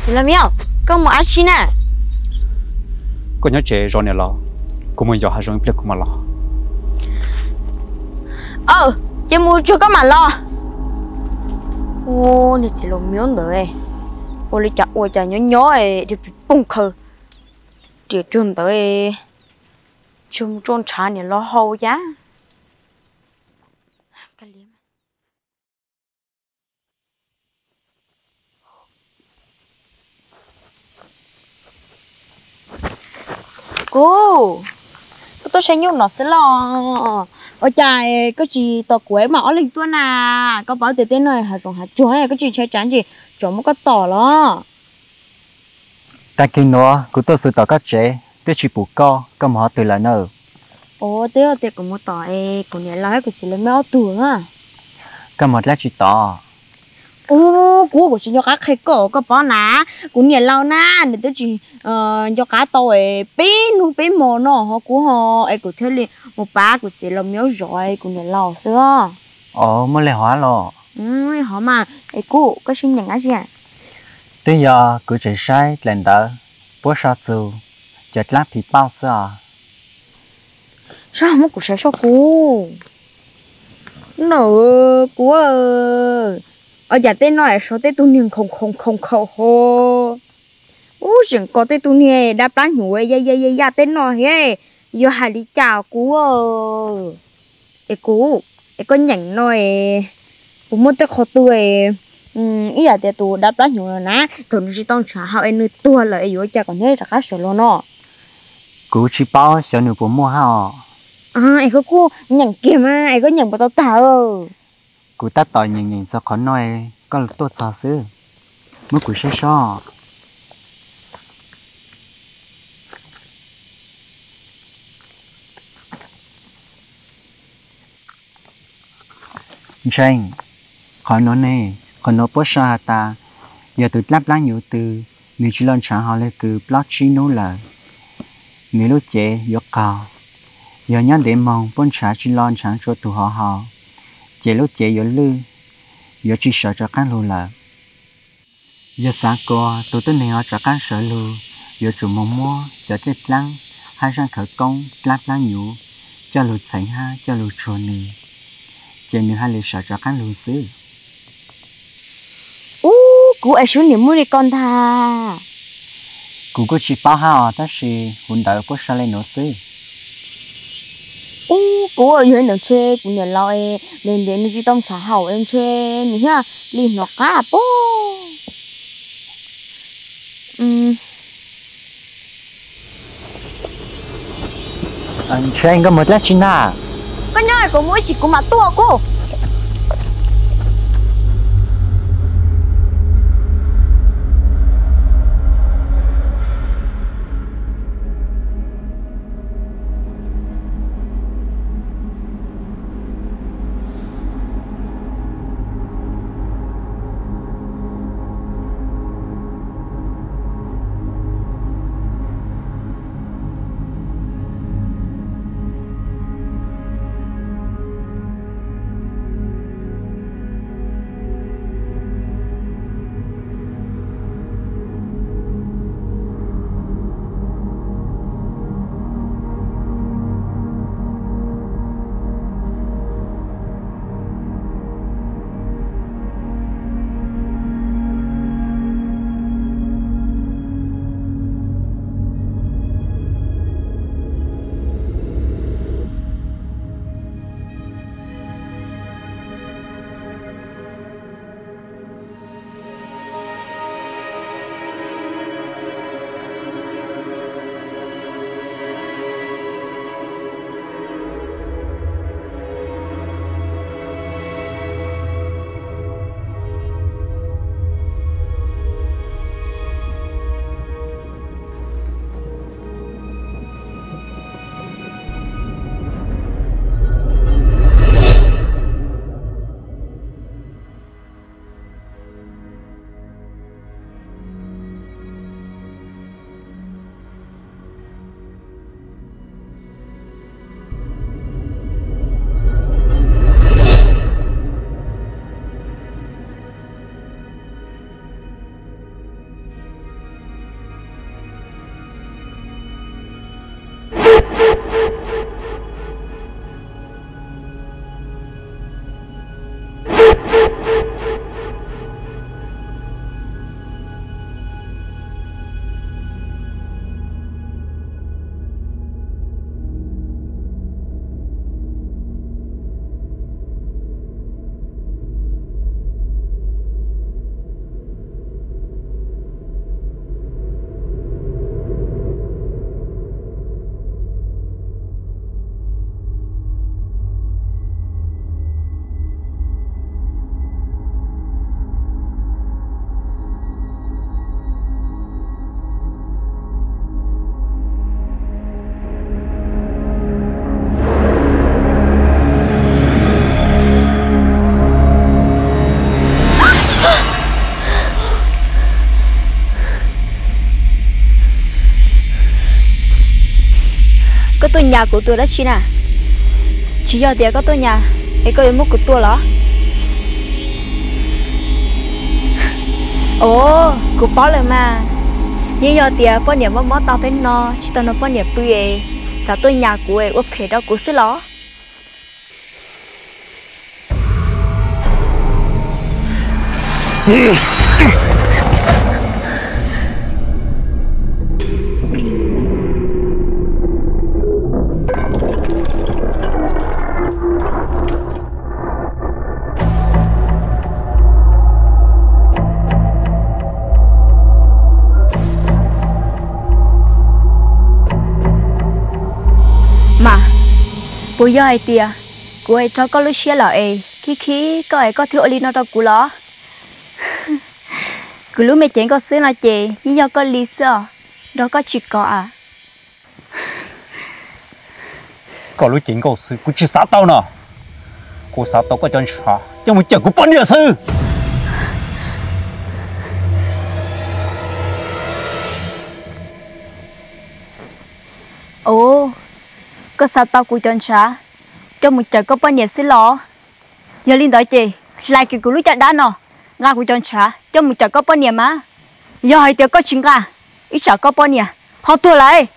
Txiv Los Miaus, koj mus dab tsi na? Koj nyob tsev zov niam laus, kuv mus yos hav zoov ib pliag kuv mam los. Aw, ces mus tsuag koj mam los. Ua niag Txiv Los Miaus ntawd, ua li cas ua cas nyob nyob dhia pis pooj khaws riam cuag ntawd, tsuag mus tso ntshav niam laus haus cas. Kuv, koj tuaj saib nyuj no xwb los? Ua cas koj tsis tos kuv mam ob leeg tuaj na? Koj paub tias tej no hav zoov hav tsuag, koj tsis ntshai tsam ntsis tsov muab koj tom los? Tag kis nuav kuv tuaj xwb tom koj tsev twb tsis pum koj, koj mus qhov twg lawm na? Ua twb tias kuv mus tom kuv niam laus thiab kuv txiv lawv meb ob tug na. Koj mus dlaab tsi tod? Ua kuv, kuv tsis nco qab qhia koj, koj paub na, kuv niam laus na, nws twb tsis nco qab tau peb hnub peb hmo no ho kuv ho, es kuv thiaj li mus pab kuv txiv los meb zov kuv niam laus xwb. Os, muaj li hov los? Hov mas, es kuv, koj sib nyeem dab tsi? Twb yog kuv tseem saib daim ntawv puab sau txug cov dlaab phim pauj xwb os. Sab muab kuv saib sab kuv. No, kuv, ua cas tej no sau tej tug niag nkhaus nkhaus nkhaus nkhaus ho. Ub, tseem kho tej tug niag dab plab hnyuv ya ya ya ya tej no thiab, yog hais li cas kuv? Es kuv, es koj nyeem no, puas muaj tej qho twg ib yam tias tus dab plab hnyuv no na, thaum nws tsis tau ntshav haus es nws tuag lawm es yuav ua cas kom neb rov qab sawv los no? Kuv tsis paub xyov nws puas muaj hab os. Es koj kuj nyeem kiag mas, es koj nyeem puas tau tag? Kuv tab tom nyeem nyeem txog qhov no, koj tuaj txog xwb, muab kuv saib sab. Ntseeg, qhov nuav ne, qhov nuav puab sau has tas, yog tus dlaab plab hnyuv twg Nws tsis los ntshav hauv li kws plaub tsib hnub lawm. Nws lub cev yuav qaug. Yog nyob ntev moog puab ntshav tsis los ntshav tsua tug hov hauv, ces lub cev yuav lwj, yuav tsis sawv rov qaab lug lawm. Yog xaav kuas tug tuab neeg hov rov qaab sawv lug, yuav tsum moog muab cov dlaab dlaab hab zaaj khawv koob dlaab dlaab nyuv coj lug txheev hab coj lug tsuag nws, ces nws haj li sawv rov qaab lug xwb. Ub, kuv es sub niam muab li ko ntag. Kuv kuj tsis paub hab os, tab sis huv ntawd puab sau le nuav xwb. Ub, kuv yog ntawd ntshe kuv niam laus es nws tsis tau ntshav hauv es ntshe nws thiaj li hnov qab pob. Ntshe nkawd mus dlaab tsi na? Koj nyob kuv mus ib chim kuv mam tuaj kuv. Koj tuaj nyas kuv tus dab tsi na? Tsis yog tias koj tuaj nyas es koj yuav muab kuv tua los? Os, kuv paub lawm mas. Yeej yog tias poj niam mob mob tau peb no tsis tau nrog poj niam pw es xav tuaj nyas kuv es ua phem rau kuv xwb los? Mas, puas yog hais tias kuv es raug koj lub siab lawm es khib khib koj es koj thiaj ua li no rau kuv los? Kuv lub me cev nkauj xwb no ces yeej yog koj li xwb os, nrog koj tsis kov a. Koj lub cev nkauj xwb kuv tsis xav tau no, kuv xav tau koj cov ntshav coj mus cawm kuv poj niam xwb. Ov, koj xa tau kuv cov ntshav coj mus cawm koj poj niam xwb los? Yog li ntawd ces hlais kiag kuv lub caj dab no, nqa kuv cov ntshav coj mus cawm koj poj niam mas. Yog hais tias koj tsis nqa, ib tsam koj poj niam ho tuag lawm.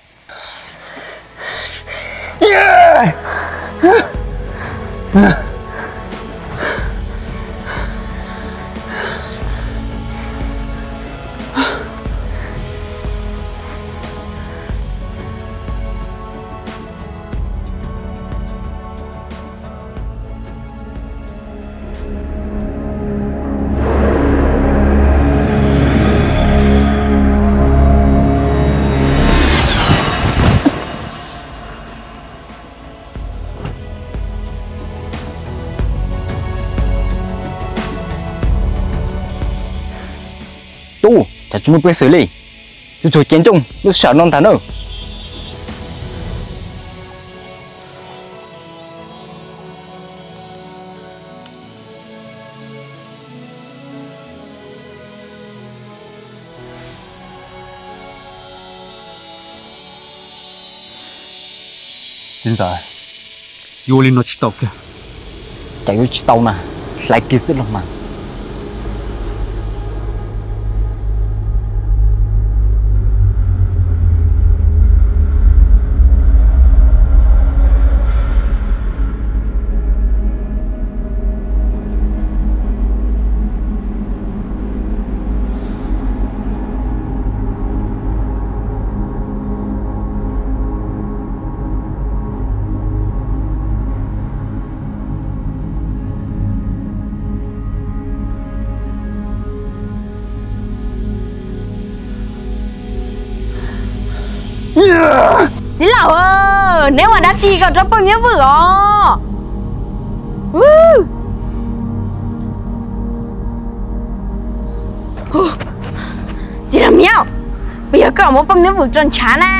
Tub, cas tsis muaj peev xwm li? Yuav tsum ceev nrooj lub sij hawm no ntag na. Txiv ntxawm, yuav ua li no tsis tau kiag. Cas yuav tsis tau na, hlais kiag xwb los mas. Txiv laus, neb ua dab tsi koj rau poj miab vwm os? Txiv laus miab, puas yog koj muab poj miab vwm rau ntshav na?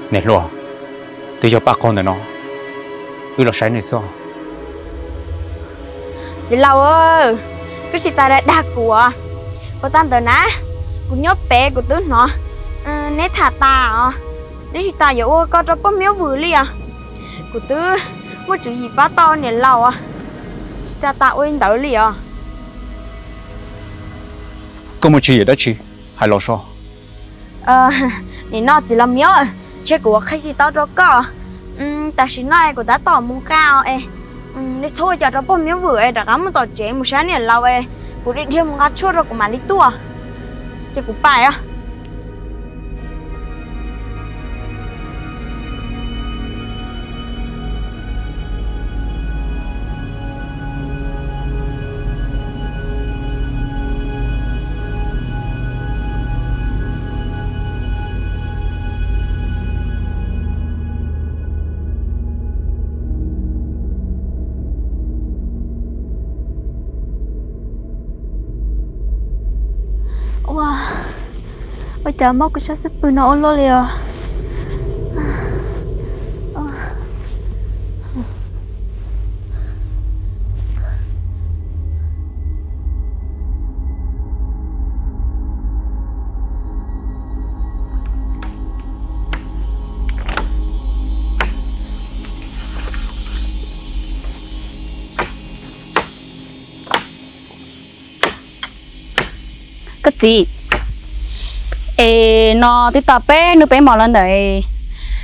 Niam hluas, twb yog paj qaug ntawm no, wb los saib nws xwb. Txiv laus, koj tsis tas dag dag kuv os. Ua tag ntawd na, kuv nyob pem kuv twb hnov neb tham tas os. Neb tsis tas yuav ua koj rau poj miab vwm li os. Kuv twb muaj tswv yim pab tau niam laus, tsis tas tas ua li ntawd li os. Koj muaj tswv yim dab tsi, hais los so. Nim no txiv laus miab, ntshe kuv ua qhia tsis tau rau koj. Tam sim no kuv tab tom mus nqa os es, neb txhob ua cas rau poj miab vwm es rov qab mus tom tsev mus saib niam laus es kuv dhia dhia mus nqa tshuaj rau kuv mam li tuaj. Ces kuv pais os. Ua, ua cas mob kuv sab xub pwg no ua luaj li os. Koj txiv, es no twb tau peb hnub peb hmo los ntawm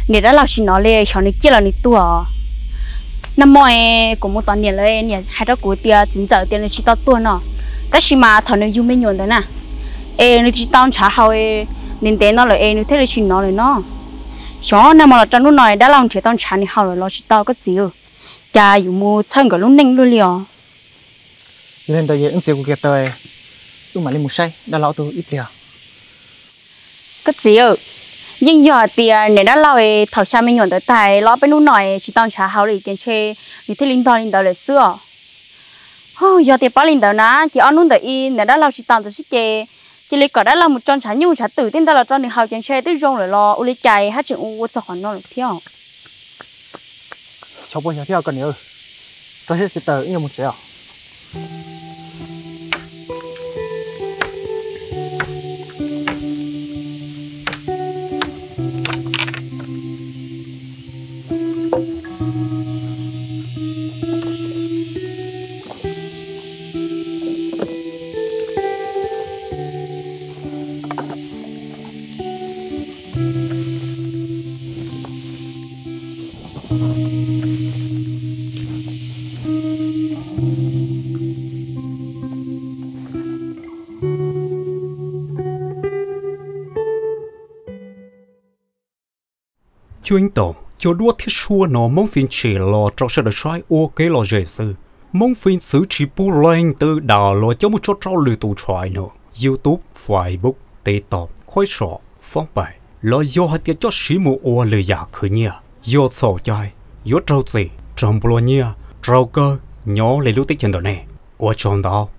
niam dab laug tsis hnov li, xyov nws ciaj los nws tuag. Nag hmo kuv mus tos niam lawm, niam hais rau kuv tias txiv ntxawm tias nws tsis tau tuag no, tab sis mas thaum nws yug me nyuam ntawd na, es nws tsis tau ntshav haus, ntev ntev no lawm es nws thiaj li tsis hnov lawm no. Xyov nag hmo los rau hnub no dab laug nrhiav tau ntshav nws haus lawm los tsis tau koj txiv. Cas yuav mus txhawj nkawd lub neej luaj li os. Yog li ntawd es wb txiav kuv kiag taw, wb mam li mus saib dab laug ob tug ib pliag. Koj txiv, yeej yog hais tias niam dab laug thaum xya me nyuam ntawd tag los peb hnub no tsis tau ntshav haus li ces ntshe nws thiaj li ntog li ntawd lawm xwb os. Yog tias paub li ntawd na ces ob hnub ntawd ib niam dab laug tsis tau ntawd xwb ces Cia li kom dab laug mus tso ntshav nyuj ntshav twm tej ntawd los rau nws haus ces ntshe twb zoo lawm los ua li cas haj tseem ua txog qhov no lawm thiab. Xyov puas yog thiab koj niam, rau siab tsis taws wb yuav mus tsev os. Cuab yeej tau cov duab thiab suab no Hmoob Fim tsim los rau sawv daws saib ua kev lom zem xwb. Hmoob Fim txwv tsis pub leej twg dam los coj mus tso rau lwm tus channel, YouTube, Facebook, TikTok, khuab so, foob pais, los yog hais tias coj siv mus ua lwm yam khwv nyiaj, yog txhaum cai yuav raug txim, raug nplua nyiaj, raug kawg nyob li lub teb chaws ntawm nej. Ua tsaug ntau.